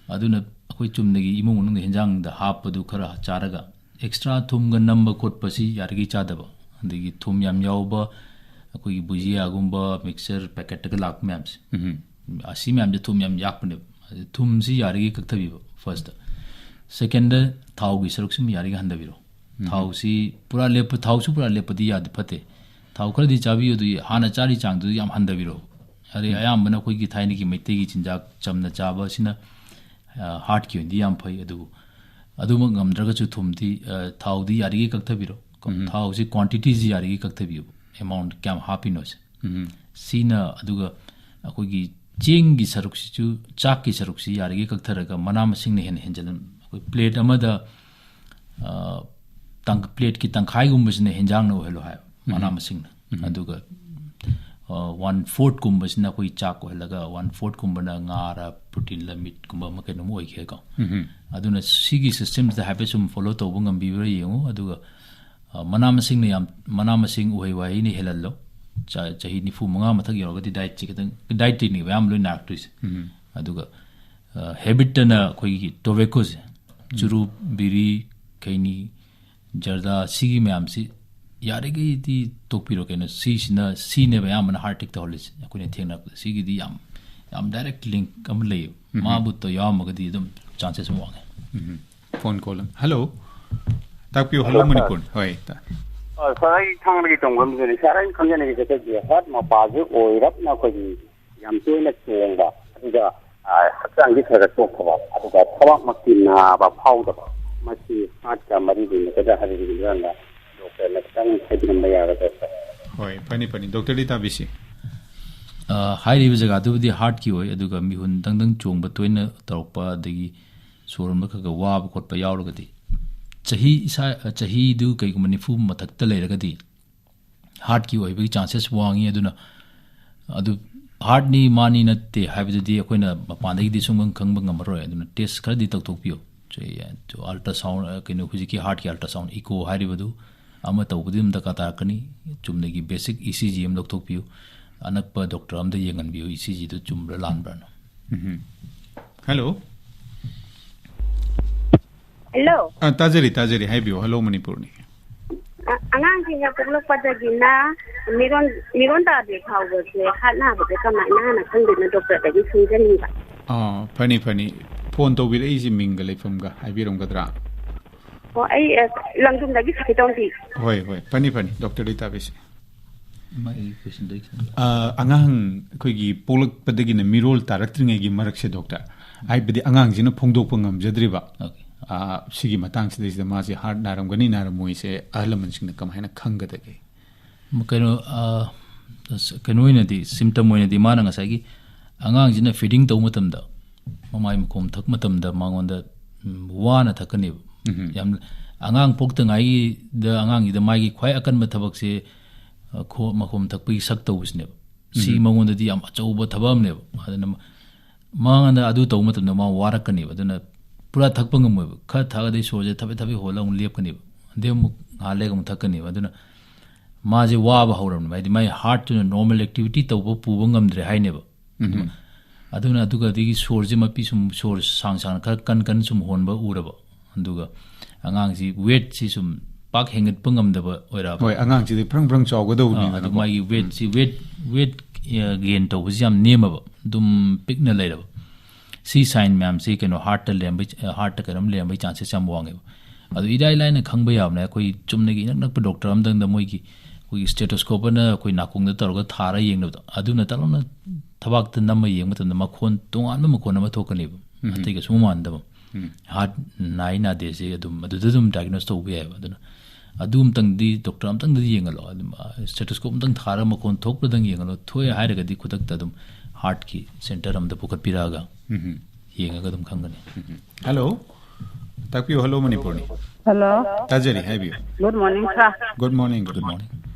ꯑꯗꯨꯅ ꯑꯩꯈꯣꯏ ꯆꯨꯝꯅꯒꯤ ꯏꯃꯨꯡ ꯃꯅꯨꯡꯗ ꯍꯦꯟꯖꯥꯡꯗ ꯍꯥꯞꯄꯗꯨ ꯈꯔ ꯆꯥꯔꯒ, ꯑꯦꯛꯁꯇ꯭ꯔꯥ ꯊꯨꯝꯒ ꯅꯝꯕ ꯈꯣꯠꯄꯁꯤ ꯌꯥꯔꯤꯈꯩ ꯆꯥꯗꯕ꯫ ꯑꯗꯒꯤ ꯊꯨꯝ ꯌꯥꯝ ꯌꯥꯎꯕ ꯑꯩꯈꯣꯏꯒꯤ ꯕꯨꯖꯤꯌꯥꯒꯨꯝꯕ, ꯃꯤꯛꯁꯆꯔ ꯄꯦꯀꯦꯠꯇꯒ ꯂꯥꯛꯄ ꯃꯌꯥꯝꯁꯦ, ꯑꯁꯤ ꯃꯌꯥꯝꯁꯦ ꯊꯨꯝ ꯌꯥꯝ ꯌꯥꯛꯄꯅꯦꯕ꯫ ꯑꯗꯨ ꯊꯨꯝꯁꯤ ꯌꯥꯔꯤꯈꯩ ꯀꯛꯊꯕꯤꯕ ꯐꯥꯔꯁꯇ꯫ ꯁꯦꯀꯦꯟꯗ, ꯊꯥꯎꯒꯤ ꯁꯔꯨꯛꯁꯤꯃ ꯌꯥꯔꯤꯈꯩ ꯍꯟꯊꯕꯤꯔꯣ꯫ ꯊꯥꯎꯁꯤ ꯄꯨꯔꯥ ꯂꯦꯞꯄ, ꯊꯥꯎꯁꯨ ꯄꯨꯔꯥ ꯂꯦꯞꯄꯗꯤ ꯌꯥꯗꯤ ꯐꯠꯇꯦ꯫ ꯊꯥꯎ ꯈꯔꯗꯤ ꯆꯥꯕꯤꯌꯨ, ꯑꯗꯨꯒꯤ ꯍꯥꯟꯅ ꯆꯥꯔꯤ ꯆꯥꯡꯗꯨꯗꯤ ꯌꯥꯝ ꯍꯟꯊꯕꯤꯔꯣ꯫ ꯑꯗꯩ ꯑꯌꯥꯝꯕꯅ ꯑꯩꯈꯣꯏꯒꯤ ꯊꯥꯏꯅꯒꯤ ꯃꯩꯇꯩꯒꯤ ꯆꯤꯟꯖꯥꯛ ꯆꯝꯅ ꯆꯥꯕ ꯑꯁꯤꯅ, ꯑ, ꯍꯥꯔꯠꯀꯤ ꯑꯣꯏꯅꯗꯤ ꯌꯥꯝ ꯐꯩ꯫ ꯑꯗꯨꯕꯨ ꯑꯗꯨꯃꯛ ꯉꯝꯗ꯭ꯔꯒꯁꯨ ꯊꯨꯝꯗꯤ, ꯑ, ꯊꯥꯎꯗꯤ ꯌꯥꯔꯤꯈꯩ ꯀꯛꯊꯕꯤꯔꯣ꯫ ꯎꯝ꯫ ꯊꯥꯎꯁꯤ quantity ꯁꯤ ꯌꯥꯔꯤꯈꯩ ꯀꯛꯊꯕꯤꯌꯨ, amount ꯀꯌꯥꯝ ꯍꯥꯞꯄꯤꯅꯣꯁꯦ꯫ ꯎꯝ꯫ ꯁꯤꯅ, ꯑꯗꯨꯒ ꯑꯩꯈꯣꯏꯒꯤ ꯆꯦꯡꯒꯤ ꯁꯔꯨꯛꯁꯤꯁꯨ, ꯆꯥꯛꯀꯤ ꯁꯔꯨꯛꯁꯤ ꯌꯥꯔꯤꯈꯩ ꯀꯛꯊꯔꯒ ꯃꯅꯥ ꯃꯁꯤꯡꯅ ꯍꯦꯟꯅ ꯍꯦꯟꯖꯤꯜꯂ-, ꯑꯩꯈꯣꯏ plate ꯑꯃꯗ, ꯑ, ꯇꯪ-, plate ꯀꯤ ꯇꯪꯈꯥꯏꯒꯨꯝꯕꯁꯤꯅ ꯍꯦꯟꯖꯥꯡꯅ ꯑꯣꯏꯍꯜꯂꯣ ꯍꯥꯏꯕ, ꯃꯅꯥ ꯎꯝ꯫ ꯃꯁꯤꯡꯅ꯫ ꯎꯝ꯫ ꯑꯗꯨꯒ, ꯑ, one fourth ꯀꯨꯝꯕꯁꯤꯅ ꯑꯩꯈꯣꯏ ꯆꯥꯛ ꯑꯣꯏꯍꯜꯂꯒ, one fourth ꯀꯨꯝꯕꯅ ꯉꯥꯔ, protein ꯂ, meat ꯀꯨꯝꯕ ꯑꯃ ꯀꯩꯅꯣꯝ ꯑꯣꯏꯒꯦꯀꯣ꯫ ꯎꯝ꯫ ꯑꯗꯨꯅ ꯁꯤꯒꯤ system ꯁꯤꯗ ꯍꯥꯏꯐꯦꯠ ꯁꯨꯝ follow ꯇꯧꯕ ꯉꯝꯕꯤꯕ꯭ꯔꯥ ꯌꯦꯡꯉꯨ꯫ ꯑꯗꯨꯒ, ꯑ, ꯃꯅꯥ ꯃꯁꯤꯡꯅ ꯌꯥꯝ, ꯃꯅꯥ ꯃꯁꯤꯡ, ꯎꯍꯩ ꯋꯥꯍꯩꯅ ꯍꯦꯜꯍꯜꯂꯣ꯫ ꯆ-, ꯆꯍꯤ ꯅꯤꯐꯨ ꯃꯉꯥ ꯃꯊꯛ ꯌꯧꯔꯒꯗꯤ diet ꯁꯤ ꯈꯤꯇꯪ, diet ꯇꯩꯅꯤ ꯃꯌꯥꯝ ꯂꯣꯏ ꯅꯥꯔꯛꯇꯣꯏꯁꯦ꯫ ꯎꯝ꯫ ꯑꯗꯨꯒ, ꯑ, habit ꯇꯅ ꯑꯩꯈꯣꯏꯒꯤ tobacco ꯁꯦ, ꯎꯝ꯫ ꯆꯨꯔꯨꯞ, ꯕꯤꯔꯤ, ꯈꯩꯅꯤ, ꯖꯔꯗꯥ, ꯁꯤꯒꯤ ꯃꯌꯥꯝꯁꯤ ꯌꯥꯔꯤꯈꯩꯗꯤ ꯇꯣꯛꯄꯤꯔꯣ꯫ ꯀꯩꯅꯣ, ꯁꯤꯁꯤꯅ, ꯁꯤꯅꯦꯕ ꯑꯌꯥꯝꯕꯅ heart attack ꯇꯧꯍꯜꯂꯤꯁꯦ ꯑꯩꯈꯣꯏꯅ ꯊꯦꯡꯅꯔꯛꯄꯗ꯫ ꯁꯤꯒꯤꯗꯤ ꯌꯥꯝ, ꯌꯥꯝ direct link ꯑꯃ ꯂꯩꯌꯦꯕ꯫ ꯎꯝ꯫ ꯃꯥꯕꯨ ꯇꯧ ꯌꯥꯎꯔꯝꯃꯒꯗꯤ ꯑꯗꯨꯝ chances ꯋꯥꯡꯉꯦ꯫ ꯎꯝ꯫ Phone call ꯑꯃ꯫ Hello꯫ ꯇꯥꯛꯄꯤꯌꯨ꯫ Hello, hello, sir꯫ ꯃꯅꯤꯄꯨꯔ꯫ ꯍꯣꯏ, ꯇꯥ-, ꯑ, sir, ꯑꯩ ꯊꯥꯡꯃꯒꯤ ꯇꯣꯡꯕ꯭ꯔꯝꯗꯨꯅꯤ꯫ Sir, ꯑꯩꯅ ꯈꯪꯖꯅꯤꯡꯉꯤꯁꯦ ꯑꯩꯈꯣꯏꯒꯤ heart ꯃꯄꯥꯁꯦ ꯑꯣꯏꯔꯞꯅ ꯑꯩꯈꯣꯏꯒꯤ ꯌꯥꯝ ꯇꯣꯏꯅ ꯆꯣꯡꯕ, ꯑꯗꯨꯒ, ꯑ, ꯍꯛꯆꯥꯡꯗꯤ ꯈꯔ ꯈꯔ ꯆꯣꯛꯊꯕ, ꯑꯗꯨꯒ ꯊꯕꯛꯃꯛꯇꯤ ꯅꯥꯕ ꯐꯥꯎꯗꯕ, ꯃꯁꯤ heart ꯀ ꯃꯔꯤ ꯂꯩꯅꯒꯗ꯭ꯔꯥ ꯍꯥꯏꯕꯒꯤ ꯃꯇꯥꯡꯗ doctor ꯅ ꯈꯤꯇꯪ ꯍꯥꯏꯕꯤꯔꯝꯕ ꯌꯥꯒꯗ꯭ꯔꯥ, sir? ꯍꯣꯏ, ꯐꯅꯤ, ꯐꯅꯤ꯫ Doctor ꯗꯤ ꯇꯥꯕꯤꯁꯤ꯫ ꯑ, ꯍꯥꯏꯔꯤꯕ ꯖꯒꯥꯗꯨꯕꯨꯗꯤ heart ꯀꯤ ꯑꯣꯏ, ꯑꯗꯨꯒ ꯃꯤꯍꯨꯟ ꯗꯪ ꯗꯪ ꯆꯣꯡꯕ ꯇꯣꯏꯅ ꯇꯧꯔꯛꯄ, ꯑꯗꯒꯤ ꯁꯣꯔ ꯍꯣꯟꯕ ꯈꯔ ꯈꯔ ꯋꯥꯕ ꯈꯣꯠꯄ ꯌꯥꯎꯔꯒꯗꯤ, ꯆꯍꯤ ꯏꯁꯥ, ꯆꯍꯤꯗꯨ ꯀꯩꯒꯨꯝꯕ ꯅꯤꯐꯨ ꯃꯊꯛꯇ ꯂꯩꯔꯒꯗꯤ heart ꯀꯤ ꯑꯣꯏꯕꯒꯤ chances ꯋꯥꯡꯉꯤ꯫ ꯑꯗꯨꯅ ꯑꯗꯨ heart ꯅꯤ ꯃꯥꯅꯤ ꯅꯠꯇꯦ ꯍꯥꯏꯕꯗꯨꯗꯤ ꯑꯩꯈꯣꯏꯅ ꯃꯄꯥꯟꯗꯒꯤꯗꯤ ꯁꯨꯡꯈꯪ ꯈꯪꯕ ꯉꯝꯃꯔꯣꯏ꯫ ꯑꯗꯨꯅ test ꯈꯔꯗꯤ ꯇꯧꯊꯣꯛꯄꯤꯌꯨ꯫ ꯆꯦ-, ultrasound, ꯑ, ꯀꯩꯅꯣ, ꯍꯧꯖꯤꯛꯀꯤ heart ꯀꯤ ultrasound, echo ꯍꯥꯏꯔꯤꯕꯗꯨ ꯑꯃ ꯇꯧꯕꯗꯤ ꯑꯗꯨꯝ ꯗꯔꯀꯥꯔ ꯇꯥꯔꯛꯀꯅꯤ꯫ ꯆꯨꯝꯅꯒꯤ basic E C G ꯑꯃ ꯂꯧꯊꯣꯛꯄꯤꯌꯨ꯫ ꯑꯅꯛꯄ doctor ꯑꯝꯗ ꯌꯦꯡꯍꯟꯕꯤꯌꯨ, E C G ꯗꯨ ꯆꯨꯝꯕ꯭ꯔꯥ ꯂꯥꯟꯕ꯭ꯔꯥꯅ꯫ ꯎꯝ꯫ Hello꯫ Hello꯫ ꯑ, ꯇꯥꯖꯔꯤ, ꯇꯥꯖꯔꯤ꯫ ꯍꯥꯏꯕꯤꯌꯨ꯫ Hello ꯃꯅꯤꯄꯨꯔꯅꯤ꯫ ꯑ-, ꯑꯉꯥꯡꯁꯤꯡꯅ ꯄꯣꯛꯂꯛꯄꯗꯒꯤꯅ ꯃꯤꯔꯣꯟ, ꯃꯤꯔꯣꯟ ꯇꯥꯗ꯭ꯔꯤ ꯐꯥꯎꯕꯁꯦ heart ꯅꯥꯕꯁꯦ ꯀꯃꯥꯏꯅ ꯍꯥꯟꯅ ꯈꯪꯗꯣꯏꯅꯣ? Doctor ꯗꯒꯤ ꯈꯪꯖꯅꯤꯡꯕ꯫ ꯑꯥ, ꯐꯅꯤ, ꯐꯅꯤ꯫ Phone ꯇꯧꯕꯤꯔꯛꯏꯁꯤ ꯃꯤꯡꯒ ꯂꯩꯐꯝꯒ ꯍꯥꯏꯕꯤꯔꯝꯒꯗ꯭ꯔꯥ? ꯑꯣ, ꯑꯩ, ꯑ, ꯂꯪꯗꯨꯝꯗꯒꯤ ꯁꯈꯤꯇꯣꯝꯕꯤ꯫ ꯍꯣꯏ, ꯍꯣꯏ꯫ ꯐꯅꯤ, ꯐꯅꯤ꯫ Doctor ꯗꯤ ꯇꯥꯕꯤꯁꯤ꯫ ꯃꯥꯒꯤ question ꯗꯣ ꯑꯩ ꯈꯤꯇꯪ ꯑ, ꯑꯉꯥꯡ ꯑꯩꯈꯣꯏꯒꯤ ꯄꯣꯛꯂꯛꯄꯗꯒꯤꯅ ꯃꯤꯔꯣꯜ ꯇꯥꯔꯛꯇ꯭ꯔꯤꯉꯩꯒꯤ ꯃꯔꯛꯁꯦ, doctor, ꯍꯥꯏꯕꯗꯤ ꯑꯉꯥꯡꯁꯤꯅ ꯐꯣꯡꯗꯣꯛꯄ ꯉꯝꯖꯗ꯭ꯔꯤꯕ꯫ Okay꯫ ꯑꯥ, ꯁꯤꯒꯤ ꯃꯇꯥꯡꯁꯤꯗꯩꯁꯤꯗ ꯃꯥꯁꯦ ꯍꯥꯔꯠ ꯅꯥꯔꯝꯒꯅꯤ ꯅꯥꯔꯝꯃꯣꯏꯁꯦ ꯑꯍꯜ ꯂꯃꯟꯁꯤꯡꯅ ꯀꯃꯥꯏꯅ ꯈꯪꯒꯗꯒꯦ? ꯀꯩꯅꯣ, ꯑ, ꯑꯁ, ꯀꯩꯅꯣ ꯑꯣꯏꯅꯗꯤ, ꯁꯤꯝꯇꯝ ꯑꯣꯏꯅꯗꯤ ꯃꯥꯅ ꯉꯁꯥꯏꯒꯤ ꯑꯉꯥꯡꯁꯤꯅ ꯐꯤꯗꯤꯡ ꯇꯧꯕ ꯃꯇꯝꯗ, ꯃꯃꯥꯏ ꯃꯈꯣꯝ ꯊꯛꯄ ꯃꯇꯝꯗ ꯃꯉꯣꯟꯗ, ꯎꯝ, ꯋꯥꯅ ꯊꯛꯀꯅꯦꯕ꯫ ꯎꯝ꯫ ꯌꯥꯝ, ꯑꯉꯥꯡ ꯄꯣꯛꯇ ꯉꯥꯏꯒꯤꯗ ꯑꯉꯥꯡꯒꯤꯗ ꯃꯥꯒꯤ ꯈ꯭ꯋꯥꯏ ꯑꯀꯟꯕ ꯊꯕꯛꯁꯦ, ꯑ, ꯈꯣ-, ꯃꯈꯣꯝ ꯊꯛꯄꯒꯤ ꯁꯛ ꯇꯧꯕꯁꯤꯅꯦꯕ꯫ ꯁꯤ ꯎꯝ꯫ ꯃꯉꯣꯟꯗꯗꯤ ꯌꯥꯝ ꯑꯆꯧꯕ ꯊꯕꯛ ꯑꯃꯅꯦꯕ꯫ ꯑꯗꯨꯅ ꯃ-, ꯃꯉꯣꯟꯗ ꯑꯗꯨ ꯇꯧꯕ ꯃꯇꯝꯗ ꯃꯥ ꯋꯥꯔꯛꯀꯅꯦꯕ꯫ ꯑꯗꯨꯅ ꯄꯨꯔꯥ ꯊꯛꯄ ꯉꯝꯃꯣꯏꯕ꯫ ꯈꯔ ꯊꯛꯑꯗꯤ ꯁꯣꯔꯁꯦ ꯊꯕꯦꯠ ꯊꯕꯦꯠ ꯍꯣꯜꯂꯒ ꯑꯃꯨꯛ ꯂꯦꯞꯀꯅꯦꯕ꯫ ꯑꯗꯩ ꯑꯃꯨꯛ ꯉꯥꯏꯍꯥꯛ ꯂꯩꯔꯒ ꯑꯃꯨꯛ ꯊꯛꯀꯅꯦꯕ꯫ ꯑꯗꯨꯅ ꯃꯥꯁꯦ ꯋꯥꯕ ꯍꯧꯔꯕꯅꯦꯕ꯫ ꯍꯥꯏꯗꯤ ꯃꯥꯏ ꯍꯥꯔꯠꯇꯨꯅ ꯅꯣꯔꯃꯦꯜ ꯑꯦꯛꯇꯤꯚꯤꯇꯤ ꯇꯧꯕ ꯄꯨꯕ ꯉꯝꯗ꯭ꯔꯦ ꯍꯥꯏꯅꯦꯕ꯫ ꯎꯝ꯫ ꯑꯗꯨꯅ ꯑꯗꯨꯒ ꯑꯗꯒꯤ ꯁꯣꯔꯁꯦ ꯃꯄꯤ ꯁꯨꯝ ꯁꯣꯔ ꯁꯥꯡ ꯁꯥꯡꯅ ꯈꯔ ꯀꯟ ꯀꯟ ꯁꯨꯝ ꯍꯣꯟꯕ ꯎꯔꯕ꯫ ꯑꯗꯨꯒ ꯑꯉꯥꯡꯁꯤ ꯋꯦꯠꯁꯤ ꯁꯨꯝ ꯄꯥꯛ ꯍꯦꯟꯒꯠꯄ ꯉꯝꯗꯕ ꯑꯣꯏꯔꯛꯑꯕ꯫ ꯍꯣꯏ, ꯑꯉꯥꯡꯁꯤꯗꯤ ꯐ꯭ꯔꯪ ꯐ꯭ꯔꯪ ꯑꯥ, ꯑꯗꯨ ꯆꯥꯎꯒꯗꯧꯕꯅꯤꯗꯅꯀꯣ꯫ ꯃꯥꯒꯤ ꯋꯦꯠꯁꯤ, ꯋꯦꯠ, ꯑ, ꯒꯦꯟ ꯇꯧꯕꯁꯤ ꯌꯥꯝ ꯅꯦꯝꯃꯕ, ꯑꯗꯨꯝ ꯄꯤꯛꯅ ꯂꯩꯔꯕ꯫ ꯁꯤ ꯁꯥꯏꯟ ꯃꯌꯥꯝꯁꯤ ꯀꯩꯅꯣ ꯍꯥꯔꯠꯇ ꯂꯩꯔꯝꯕꯩ, ꯍꯥꯔꯠꯇ ꯀꯩꯅꯣꯝ ꯂꯩꯔꯝꯕꯩ ꯆꯥꯟꯁꯦꯁ ꯌꯥꯝ ꯋꯥꯡꯉꯦꯕ꯫ ꯑꯗꯨ ꯏꯔꯥꯏ ꯂꯥꯏꯅ ꯈꯪꯕ ꯌꯥꯕꯅꯦ꯫ ꯑꯩꯈꯣꯏ ꯆꯨꯝꯅꯒꯤ ꯏꯅꯛ ꯅꯛꯄ ꯗꯣꯛꯇꯔ ꯑꯃꯗꯪꯗ ꯃꯣꯏꯒꯤ, ꯑꯩꯈꯣꯏꯒꯤ ꯁ꯭ꯇꯦꯊꯣꯁꯀꯣꯞ ꯑꯅ ꯑꯩꯈꯣꯏ ꯅꯥꯀꯣꯡꯗ ꯇꯧꯔꯒ ꯊꯥꯔ ꯌꯦꯡꯅꯕꯗꯣ, ꯑꯗꯨꯅ ꯇꯛ ꯂꯥꯎꯅ ꯊꯕꯥꯛꯇ ꯅꯝꯃ ꯌꯦꯡꯕ ꯃꯇꯝꯗ ꯃꯈꯣꯟ, ꯇꯣꯉꯥꯟꯕ ꯃꯈꯣꯟ ꯑꯃ ꯊꯣꯛꯀꯅꯦꯕ꯫ ꯎꯝ꯫ ꯑꯇꯩꯒ ꯁꯨꯝ ꯃꯥꯟꯅꯗꯕ꯫ ꯎꯝ꯫ ꯍꯥꯔꯠ ꯅꯥꯏ ꯅꯥꯗꯦꯁꯦ ꯑꯗꯨꯝ ꯑꯗꯨꯗ ꯑꯗꯨꯝ ꯗꯥꯏꯒꯅꯣꯁ ꯇꯧꯕ ꯌꯥꯏꯑꯕ꯫ ꯑꯗꯨꯅ ꯑꯗꯨ ꯑꯝꯇꯪꯗꯤ ꯗꯣꯛꯇꯔ ꯑꯝꯇꯪꯗꯗꯤ ꯌꯦꯡꯍꯜꯂꯣ꯫ ꯑꯗꯨꯝ, ꯑ, ꯁ꯭ꯇꯦꯊꯣꯁꯀꯣꯞ ꯑꯝꯇꯪ ꯊꯥꯔꯒ ꯃꯈꯣꯟ ꯊꯣꯛꯄꯗꯪ ꯌꯦꯡꯍꯜꯂꯣ꯫ ꯊꯣꯛꯑꯦ ꯍꯥꯏꯔꯒꯗꯤ ꯈꯨꯗꯛꯇ ꯑꯗꯨꯝ ꯍꯥꯔꯠꯀꯤ ꯁꯦꯟꯇꯔ ꯑꯝꯗ ꯄꯨꯈꯠꯄꯤꯔꯛꯑꯒ ꯎꯝ꯫ ꯌꯦꯡꯉꯒ ꯑꯗꯨꯝ ꯈꯪꯒꯅꯤ꯫ ꯎꯝ꯫ ꯍꯜꯂꯣ, ꯇꯥꯛꯄꯤꯌꯨ꯫ ꯍꯜꯂꯣ, ꯃꯅꯤꯄꯨꯔꯅꯤ꯫ ꯍꯜꯂꯣ꯫ ꯇꯥꯖꯔꯤ, ꯍꯥꯏꯕꯤꯌꯨ꯫ Good morning, sir. Good morning. Good morning.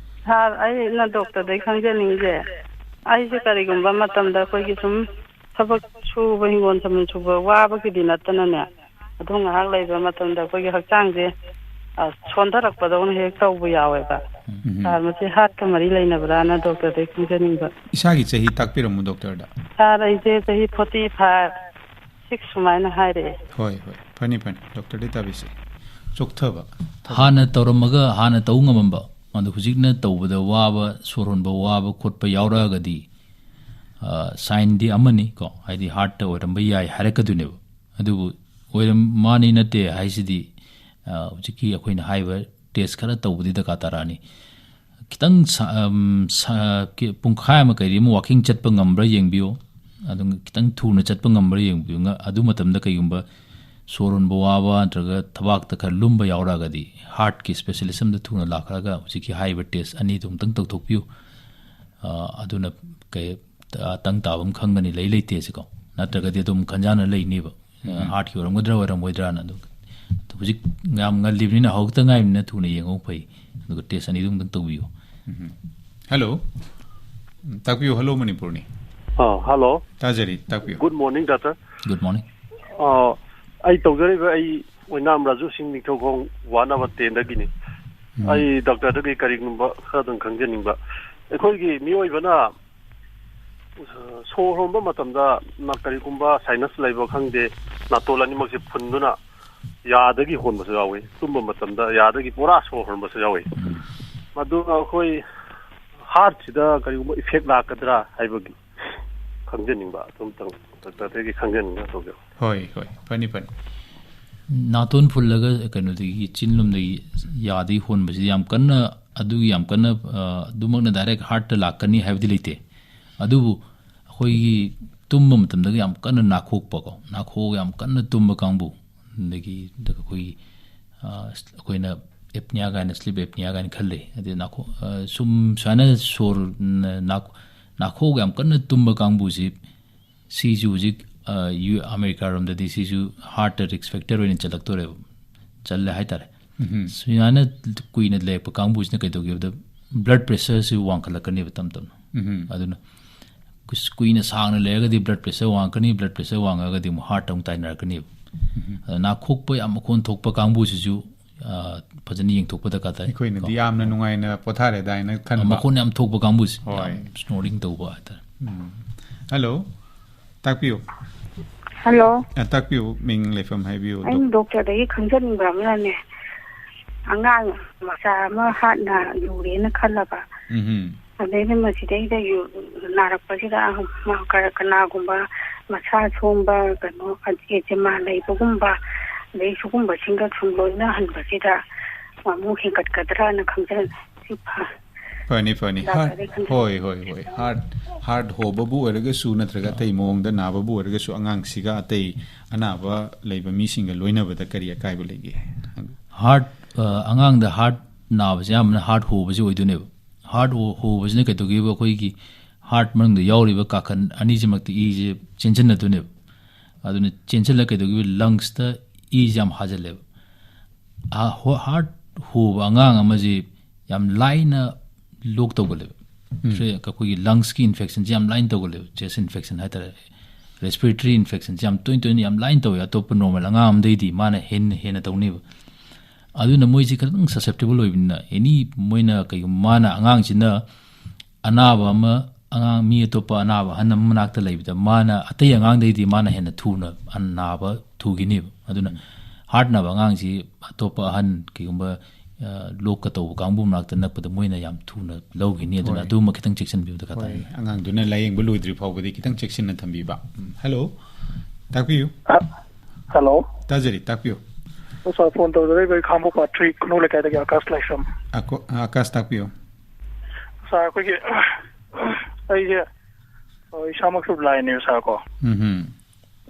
Sir, ꯑꯩꯅ ꯗꯣꯛꯇꯔꯗꯩ ꯈꯪꯖꯅꯤꯡꯉꯤꯁꯦ, ꯑꯩꯁꯦ ꯀꯔꯤꯒꯨꯝꯕ ꯃꯇꯝꯗ ꯑꯩꯈꯣꯏꯒꯤ ꯁꯨꯝ ꯊꯕꯛ ꯁꯨꯕ, ꯍꯤꯡꯒꯣꯜ ꯁꯝꯕꯜ ꯁꯨꯕ ꯋꯥꯕꯒꯤꯗꯤ ꯅꯠꯇꯅꯅꯦ, ꯑꯗꯨꯝ ꯉꯥꯏꯍꯥꯛ ꯂꯩꯕ ꯃꯇꯝꯗ ꯑꯩꯈꯣꯏꯒꯤ ꯍꯛꯆꯥꯡꯁꯦ, ꯑ, ꯁꯣꯟꯊꯔꯛꯄꯗꯧꯅ ꯍꯦꯛ ꯇꯧꯕ ꯌꯥꯎꯋꯦꯕ꯫ ꯎꯝ꯫ ꯁꯥꯔ, ꯃꯁꯤ ꯍꯥꯔꯠꯀ ꯃꯔꯤ ꯂꯩꯅꯕ꯭ꯔꯥꯅ ꯗꯣꯛꯇꯔꯗꯩ ꯈꯪꯖꯅꯤꯡꯕ꯫ ꯏꯁꯥꯒꯤ ꯆꯍꯤ ꯇꯥꯛꯄꯤꯔꯝꯃꯨ ꯗꯣꯛꯇꯔꯗ꯫ ꯁꯥꯔ, ꯑꯩꯁꯦ ꯆꯍꯤ ꯐꯣꯔꯇꯤ ꯐꯥꯏꯚ, ꯁꯤꯛꯁ ꯁꯨꯃꯥꯏꯅ ꯍꯥꯏꯔꯛꯑꯦ꯫ ꯍꯣꯏ, ꯍꯣꯏ, ꯐꯅꯤ, ꯐꯅꯤ, ꯗꯣꯛꯇꯔꯗꯤ ꯇꯥꯕꯤꯁꯦ꯫ ꯆꯣꯛꯊꯕ, ꯊꯕꯛ꯫ ꯍꯥꯟꯅ ꯇꯧꯔꯝꯃꯒ, ꯍꯥꯟꯅ ꯇꯧ ꯉꯝꯃꯝꯕ, ꯑꯗꯣ ꯍꯧꯖꯤꯛꯅ ꯇꯧꯕꯗ ꯋꯥꯕ, ꯁꯣꯔ ꯍꯣꯟꯕ ꯋꯥꯕ ꯈꯣꯠꯄ ꯌꯥꯎꯔꯛꯑꯒꯗꯤ, ꯑ, ꯁꯥꯏꯟꯗꯤ ꯑꯃꯅꯤ ꯀꯣ, ꯍꯥꯏꯗꯤ ꯍꯥꯔꯠꯇ ꯑꯣꯏꯔꯝꯕ ꯌꯥꯏ ꯍꯥꯏꯔꯛꯀꯗꯣꯏꯅꯦꯕ꯫ ꯑꯗꯨꯕꯨ ꯑꯣꯏꯔꯝ-, ꯃꯥꯅꯤ ꯅꯠꯇꯦ ꯍꯥꯏꯁꯤꯗꯤ, ꯑ, ꯍꯧꯖꯤꯛꯀꯤ ꯑꯩꯈꯣꯏꯅ ꯍꯥꯏꯕ ꯇꯦꯁ ꯈꯔ ꯇꯧꯕꯗꯤ ꯗꯔꯀꯥꯔ ꯇꯥꯔꯛꯑꯅꯤ꯫ ꯈꯤꯇꯪ ꯁ-, ꯑꯝ, ꯁ-, ꯀꯤ-, ꯄꯨꯡꯈꯥꯏ ꯑꯃ ꯀꯩ ꯑꯃ ꯋꯥꯀꯤꯡ ꯆꯠꯄ ꯉꯝꯕ꯭ꯔꯥ ꯌꯦꯡꯕꯤꯌꯨ꯫ ꯑꯗꯨꯝ ꯈꯤꯇꯪ ꯊꯨꯅ ꯆꯠꯄ ꯉꯝꯕ꯭ꯔꯥ ꯌꯦꯡꯕꯤꯌꯨ꯫ ꯉ-, ꯑꯗꯨ ꯃꯇꯝꯗ ꯀꯩꯒꯨꯝꯕ ꯁꯣꯔ ꯍꯣꯟꯕ ꯋꯥꯕ ꯅꯠꯇ꯭ꯔꯒ ꯊꯕꯥꯛꯇ ꯈꯔ ꯂꯨꯝꯕ ꯌꯥꯎꯔꯛꯑꯒꯗꯤ ꯍꯥꯔꯠꯀꯤ ꯁ꯭ꯄꯦꯁꯤꯌꯦꯂꯤꯁ ꯑꯝꯗ ꯊꯨꯅ ꯂꯥꯛꯈ꯭ꯔꯒ ꯍꯧꯖꯤꯛꯀꯤ ꯍꯥꯏꯔꯤꯕ ꯇꯦꯁ ꯑꯅꯤꯗꯨ ꯑꯃꯨꯛꯇꯪ ꯇꯧꯊꯣꯛꯄꯤꯌꯨ꯫ ꯑ, ꯑꯗꯨꯅ ꯀꯩ, ꯑ, ꯇꯪ ꯇꯥꯕ ꯑꯃ ꯈꯪꯒꯅꯤ ꯂꯩ ꯂꯩꯇꯦꯁꯤꯀꯣ꯫ ꯅꯠꯇ꯭ꯔꯒꯗꯤ ꯑꯗꯨꯝ ꯈꯟꯖꯥꯟꯅ ꯂꯩꯅꯦꯕ꯫ ꯑ, ꯎꯝ꯫ ꯍꯥꯔꯠꯀꯤ ꯑꯣꯏꯔꯝꯒꯗ꯭ꯔꯥ ꯑꯣꯏꯔꯝꯃꯣꯏꯗ꯭ꯔꯥꯅ꯫ ꯑꯗꯨ, ꯑꯗꯨ ꯍꯧꯖꯤꯛ ꯌꯥꯝ ꯉꯜꯂꯤꯕꯅꯤꯅ, ꯍꯧꯔꯛꯇ ꯉꯥꯏꯔꯤꯕꯅꯤꯅ ꯊꯨꯅ ꯌꯦꯡꯍꯧ ꯐꯩ꯫ ꯑꯗꯨꯒ ꯇꯦꯁ ꯑꯅꯤꯗꯨ ꯑꯃꯨꯛꯇꯪ ꯇꯧꯕꯤꯌꯨ꯫ ꯎꯝ꯫ ꯍꯜꯂꯣ꯫ ꯎꯝ, ꯇꯥꯛꯄꯤꯌꯨ꯫ ꯍꯜꯂꯣ, ꯃꯅꯤꯄꯨꯔꯅꯤ꯫ ꯑ, ꯍꯜꯂꯣ꯫ ꯇꯥꯖꯔꯤ, ꯇꯥꯛꯄꯤꯌꯨ꯫ Good morning, doctor꯫ Good morning꯫ ꯑ, ꯑꯩ ꯇꯧꯖꯔꯤꯕ, ꯑꯩ ꯑꯣꯏꯅꯥꯝ ꯔꯥꯖꯨ ꯁꯤꯡ ꯅꯤꯡꯊꯧꯈꯣꯡ ꯋꯥꯅꯕ ꯇꯦꯟꯗꯒꯤꯅꯤ꯫ ꯎꯝ꯫ ꯑꯩ ꯗꯣꯛꯇꯔꯗꯒꯤ ꯀꯔꯤꯒꯨꯝꯕ ꯈꯔꯗꯪ ꯈꯪꯖꯅꯤꯡꯕ꯫ ꯑꯩꯈꯣꯏꯒꯤ ꯃꯤꯑꯣꯏꯕꯅ, ꯑ, ꯁꯣꯔ ꯍꯣꯟꯕ ꯃꯇꯝꯗ ꯅ-, ꯀꯔꯤꯒꯨꯝꯕ ꯁꯥꯏꯅꯁ ꯂꯩꯕ ꯈꯪꯗꯦ, ꯅꯥꯇꯣꯟ ꯑꯅꯤꯃꯛꯁꯦ ꯐꯨꯟꯗꯨꯅ ꯌꯥꯗꯒꯤ ꯍꯣꯟꯕꯁꯨ ꯌꯥꯎꯏ, ꯇꯨꯝꯕ ꯃꯇꯝꯗ ꯌꯥꯗꯒꯤ ꯄꯨꯔꯥ ꯁꯣꯔ ꯍꯣꯟꯕꯁꯨ ꯌꯥꯎꯏ꯫ ꯎꯝ꯫ ꯃꯗꯨ ꯑꯩꯈꯣꯏ ꯍꯥꯔꯠꯁꯤꯗ ꯀꯔꯤꯒꯨꯝꯕ ꯏꯐꯦꯛ ꯂꯥꯛꯀꯗ꯭ꯔꯥ ꯍꯥꯏꯕꯒꯤ ꯈꯪꯖꯅꯤꯡꯕ, ꯑꯗꯨꯝꯇꯪ ꯗꯣꯛꯇꯔꯗꯒꯤ ꯈꯪꯖꯅꯤꯡꯕ ꯇꯧꯖꯕ꯫ ꯍꯣꯏ, ꯍꯣꯏ, ꯐꯅꯤ, ꯐꯅꯤ꯫ ꯅꯥꯇꯣꯟ ꯐꯨꯜꯂꯒ ꯀꯩꯅꯣꯗꯒꯤ, ꯆꯤꯟ ꯂꯣꯝꯗꯒꯤ ꯌꯥꯗꯒꯤ ꯍꯣꯟꯕꯁꯤ ꯌꯥꯝ ꯀꯟꯅ, ꯑꯗꯨꯒꯤ ꯌꯥꯝ ꯀꯟꯅ, ꯑ, ꯑꯗꯨꯃꯛꯅ ꯗꯥꯏꯔꯦꯛ ꯍꯥꯔꯠꯇ ꯂꯥꯛꯀꯅꯤ ꯍꯥꯏꯕꯗꯤ ꯂꯩꯇꯦ꯫ ꯑꯗꯨꯕꯨ ꯑꯩꯈꯣꯏꯒꯤ ꯇꯨꯝꯕ ꯃꯇꯝꯗꯒ ꯌꯥꯝ ꯀꯟꯅ ꯅꯥꯈꯣꯛꯄꯀꯣ, ꯅꯥꯈꯣꯛꯑꯒ ꯌꯥꯝ ꯀꯟꯅ ꯇꯨꯝꯕ ꯀꯥꯡꯕꯨ, ꯑꯗꯒꯤ ꯑꯩꯈꯣꯏꯒꯤ, ꯑ, ꯑꯩꯈꯣꯏꯅ ꯑꯦꯞꯅꯤꯌꯥ ꯀꯥꯏꯅ, ꯁ꯭ꯂꯤꯞ ꯑꯦꯞꯅꯤꯌꯥ ꯀꯥꯏꯅ ꯈꯔ ꯂꯩ꯫ ꯑꯗꯩ ꯅꯥꯈꯣ-, ꯑ, ꯁꯨꯝ ꯁꯨꯃꯥꯏꯅ ꯁꯣꯔ ꯅ-, ꯅꯥ-, ꯅꯥꯈꯣꯛꯑꯒ ꯌꯥꯝ ꯀꯟꯅ ꯇꯨꯝꯕ ꯀꯥꯡꯕꯨꯁꯤ, ꯁꯤꯁꯨ ꯍꯧꯖꯤꯛ, ꯑ, ꯌꯨ-, ꯑꯃꯦꯔꯤꯀꯥꯔꯣꯝꯗꯗꯤ ꯁꯤꯁꯨ ꯍꯥꯔꯠꯇ ꯔꯤꯛꯁ ꯐꯦꯛꯇꯔ ꯑꯣꯏꯅ ꯆꯜꯂꯛꯇꯣꯔꯦꯕ, ꯆꯜꯂꯦ ꯍꯥꯏꯇꯥꯔꯦ꯫ ꯎꯝ꯫ ꯁꯨꯃꯥꯏꯅ ꯀꯨꯏꯅ ꯂꯩꯔꯛꯄ ꯀꯥꯡꯕꯨꯁꯤꯅ ꯀꯩꯗꯧꯒꯦ ꯍꯥꯏꯕꯗ, ꯕ꯭ꯂꯗ ꯄ꯭ꯔꯦꯁꯔꯁꯤ ꯋꯥꯡꯈꯠꯂꯛꯀꯅꯦꯕ ꯇꯞ ꯇꯞꯅ꯫ ꯎꯝ꯫ ꯑꯗꯨꯅ ꯀꯨꯏ-, ꯀꯨꯏꯅ ꯁꯥꯡꯅ ꯂꯩꯔꯒꯗꯤ ꯕ꯭ꯂꯗ ꯄ꯭ꯔꯦꯁꯔ ꯋꯥꯡꯉꯛꯀꯅꯤ, ꯕ꯭ꯂꯗ ꯄ꯭ꯔꯦꯁꯔ ꯋꯥꯡꯉꯛꯑꯒꯗꯤ ꯑꯃꯨꯛ ꯍꯥꯔꯠꯇ ꯑꯃꯨꯛ ꯇꯥꯏꯅꯔꯛꯀꯅꯦꯕ꯫ ꯎꯝ꯫ ꯑꯗ ꯅꯥꯈꯣꯛꯄ ꯌꯥꯝ ꯃꯈꯣꯟ ꯊꯣꯛꯄ ꯀꯥꯡꯕꯨꯁꯤꯁꯨ, ꯑ, ꯐꯖꯅ ꯌꯦꯡꯊꯣꯛꯄ ꯗꯔꯀꯥꯔ ꯇꯥꯏ꯫ ꯑꯩꯈꯣꯏꯅꯗꯤ ꯀꯣ? ꯌꯥꯝꯅ ꯅꯨꯡꯉꯥꯏꯅ ꯄꯣꯊꯥꯔꯦꯗꯥꯏꯅ ꯈꯟꯕ꯫ ꯃꯈꯣꯟ ꯌꯥꯝ ꯊꯣꯛꯄ ꯀꯥꯡꯕꯨꯁꯦ, ꯍꯣꯏ꯫ ꯌꯥꯝ ꯁ꯭ꯅꯣꯔꯤꯡ ꯇꯧꯕ ꯍꯥꯏꯇꯥꯔꯦ꯫ ꯎꯝ꯫ ꯍꯜꯂꯣ꯫ ꯇꯥꯛꯄꯤꯌꯨ꯫ ꯍꯜꯂꯣ꯫ ꯑ, ꯇꯥꯛꯄꯤꯌꯨ, ꯃꯤꯡ ꯂꯩꯐꯝ ꯍꯥꯏꯕꯤꯌꯨ, ꯑꯩꯅ ꯗꯣꯛ-, ꯗꯣꯛꯇꯔꯗꯒꯤ ꯈꯪꯖꯅꯤꯡꯕ ꯑꯃꯅꯅꯦ, ꯑꯉꯥꯡ ꯃꯆꯥ ꯑꯃ ꯍꯥꯔꯠꯅ ꯌꯨꯔꯦꯅ ꯈꯜꯂꯕ꯫ ꯎꯝꯍꯨꯝ꯫ ꯑꯗꯩꯗ ꯃꯁꯤꯗꯩꯗ ꯌꯨ-, ꯅꯥꯔꯛꯄꯁꯤꯗ ꯃꯥ ꯀ-, ꯀꯅꯥꯒꯨꯝꯕ ꯃꯁꯥ ꯁꯣꯝꯕ, ꯀꯩꯅꯣ, ꯑꯦꯖꯃꯥ ꯂꯩꯕꯒꯨꯝꯕ, ꯑꯗꯩ ꯁꯤꯒꯨꯝꯕꯁꯤꯡꯒ ꯁꯨꯝ ꯂꯣꯏꯅꯍꯟꯕꯁꯤꯗ ꯑꯃꯨꯛ ꯍꯦꯟꯒꯠꯀꯗ꯭ꯔꯥꯅ ꯈꯪꯖ-, ꯁꯤ ꯐ-, ꯐꯅꯤ, ꯐꯅꯤ꯫ ꯗꯥꯛꯇꯔꯗꯒꯤ꯫ ꯍꯥꯔꯠ, ꯍꯣꯏ, ꯍꯣꯏ, ꯍꯣꯏ꯫ ꯍꯥꯔꯠ, ꯍꯥꯔꯠ ꯍꯣꯕꯕꯨ ꯑꯣꯏꯔꯒꯁꯨ, ꯅꯠꯇ꯭ꯔꯒ ꯑꯇꯩ ꯃꯑꯣꯡꯗ ꯅꯥꯕꯕꯨ ꯑꯣꯏꯔꯒꯁꯨ, ꯑꯉꯥꯡꯁꯤꯒ ꯑꯇꯩ ꯑꯅꯥꯕ ꯂꯩꯕ ꯃꯤꯁꯤꯡꯒ ꯂꯣꯏꯅꯕꯗ ꯀꯔꯤ ꯑꯀꯥꯏꯕ ꯂꯩꯒꯦ? ꯍꯥꯔꯠ, ꯑ, ꯑꯉꯥꯡꯗ ꯍꯥꯔꯠ ꯅꯥꯕꯁꯦ ꯑꯌꯥꯝꯕꯅ ꯍꯥꯔꯠ ꯍꯣꯕꯁꯦ ꯑꯣꯏꯗꯣꯏꯅꯦꯕ꯫ ꯍꯥꯔꯠ ꯍꯣ-, ꯍꯣꯕꯁꯤꯅ ꯀꯩꯗꯧꯒꯦꯕ? ꯑꯩꯈꯣꯏꯒꯤ ꯍꯥꯔꯠ ꯃꯅꯨꯡꯗ ꯌꯥꯎꯔꯤꯕ ꯀꯥꯈꯟ ꯑꯅꯤꯁꯤꯃꯛꯇ ꯏꯁꯦ ꯆꯦꯟꯁꯤꯟꯅꯗꯣꯏꯅꯦꯕ꯫ ꯑꯗꯨꯅ ꯆꯦꯟꯁꯤꯜꯂ ꯀꯩꯗꯧꯒꯦꯕ? ꯂꯪꯁꯇ ꯏꯁꯦ ꯌꯥꯝ ꯍꯥꯖꯜꯂꯦꯕ꯫ ꯑ, ꯍꯣ-, ꯍꯥꯔꯠ ꯍꯣꯕ ꯑꯉꯥꯡ ꯑꯃꯁꯤ ꯌꯥꯝ ꯂꯥꯏꯅ ꯂꯣꯛ ꯇꯧꯒꯜꯂꯦꯕ꯫ ꯎꯝ꯫ ꯁꯤ ꯑꯩꯈꯣꯏꯒꯤ ꯂꯪꯁꯀꯤ ꯏꯟꯐꯦꯛꯁꯟꯁꯦ ꯌꯥꯝ ꯂꯥꯏꯅ ꯇꯧꯒꯜꯂꯦꯕ, ꯆꯦꯁ ꯏꯟꯐꯦꯛꯁꯟ ꯍꯥꯏꯇꯥꯔꯦ, ꯔꯦꯁꯄꯤꯔꯦꯇꯔꯤ ꯏꯟꯐꯦꯛꯁꯟꯁꯦ ꯌꯥꯝ ꯇꯣꯏ ꯇꯣꯏꯅ ꯌꯥꯝ ꯂꯥꯏꯅ ꯇꯧꯋꯦ꯫ ꯑꯇꯣꯞꯄ ꯅꯣꯔꯃꯦꯜ ꯑꯉꯥꯡ ꯑꯃꯗꯩꯗꯤ ꯃꯥꯅ ꯍꯦꯟꯅ, ꯍꯦꯟꯅ ꯇꯧꯅꯦꯕ꯫ ꯑꯗꯨꯅ ꯃꯣꯏꯁꯤ ꯈꯤꯇꯪ ꯁꯁꯦꯞꯇꯤꯕꯜ ꯑꯣꯏꯕꯅꯤꯅ, ꯑꯦꯅꯤ ꯃꯣꯏꯅ ꯀꯩꯒꯨꯝꯕ ꯃꯥꯅ ꯑꯉꯥꯡꯁꯤꯅ ꯑꯅꯥꯕ ꯑꯃ, ꯑꯉꯥꯡ ꯃꯤ ꯑꯇꯣꯞꯄ ꯑꯅꯥꯕ ꯑꯍꯟ ꯑꯃ ꯃꯅꯥꯛꯇ ꯂꯩꯕꯗ ꯃꯥꯅ ꯑꯇꯩ ꯑꯉꯥꯡꯗꯩꯗꯤ ꯃꯥꯅ ꯍꯦꯟꯅ ꯊꯨꯅ ꯑꯅꯥꯕ ꯊꯨꯈꯤꯅꯦꯕ꯫ ꯑꯗꯨꯅ ꯎꯝ꯫ ꯍꯥꯔꯠ ꯅꯥꯕ ꯑꯉꯥꯡꯁꯤ ꯑꯇꯣꯞꯄ ꯑꯍꯟ ꯀꯩꯒꯨꯝꯕ, ꯑ, ꯂꯣꯛꯀ ꯇꯧꯕ ꯀꯥꯡꯕꯨ ꯃꯅꯥꯛꯇ ꯅꯛꯄꯗ ꯃꯣꯏꯅ ꯌꯥꯝ ꯊꯨꯅ ꯂꯧꯈꯤꯅꯤ꯫ ꯑꯗꯨꯅ ꯍꯣꯏ꯫ ꯑꯗꯨꯃ ꯈꯤꯇꯪ ꯆꯦꯛꯁꯤꯟꯕꯤꯌꯨ ꯗꯔꯀꯥꯔ ꯍꯣꯏ, ꯇꯥꯏ꯫ ꯑꯉꯥꯡꯗꯨꯅ ꯂꯥꯌꯦꯡꯕ ꯂꯣꯏꯗ꯭ꯔꯤ ꯐꯥꯎꯕꯗꯤ ꯈꯤꯇꯪ ꯆꯦꯛꯁꯤꯟꯅ ꯊꯝꯕꯤꯕ꯫ ꯎꯝ, ꯍꯜꯂꯣ, ꯇꯥꯛꯄꯤꯌꯨ꯫ ꯑ, ꯍꯜꯂꯣ꯫ ꯇꯥꯖꯔꯤ, ꯇꯥꯛꯄꯤꯌꯨ꯫ ꯁꯥꯔ, ꯐꯣꯟ ꯇꯧꯖꯔꯛꯏꯕ ꯑꯩ ꯈꯥꯡꯕꯣꯛ ꯄꯥꯠ ꯊ꯭ꯔꯤ ꯈꯨꯅꯧ ꯂꯩꯀꯥꯏꯗꯒꯤ ꯑꯥꯀꯥꯁ ꯂꯥꯏꯁ꯭ꯔꯝ꯫ ꯑꯀꯣ-, ꯑꯥꯀꯥꯁ, ꯇꯥꯛꯄꯤꯌꯨ꯫ ꯁꯥꯔ, ꯑꯩꯈꯣꯏꯒꯤ, ꯑꯩꯁꯦ, ꯑ, ꯏꯁꯥꯃꯛꯁꯨ ꯕ꯭ꯂꯥꯏꯟꯅꯦꯕ ꯁꯥꯔ ꯀꯣ꯫ ꯎꯝ ꯍꯝ꯫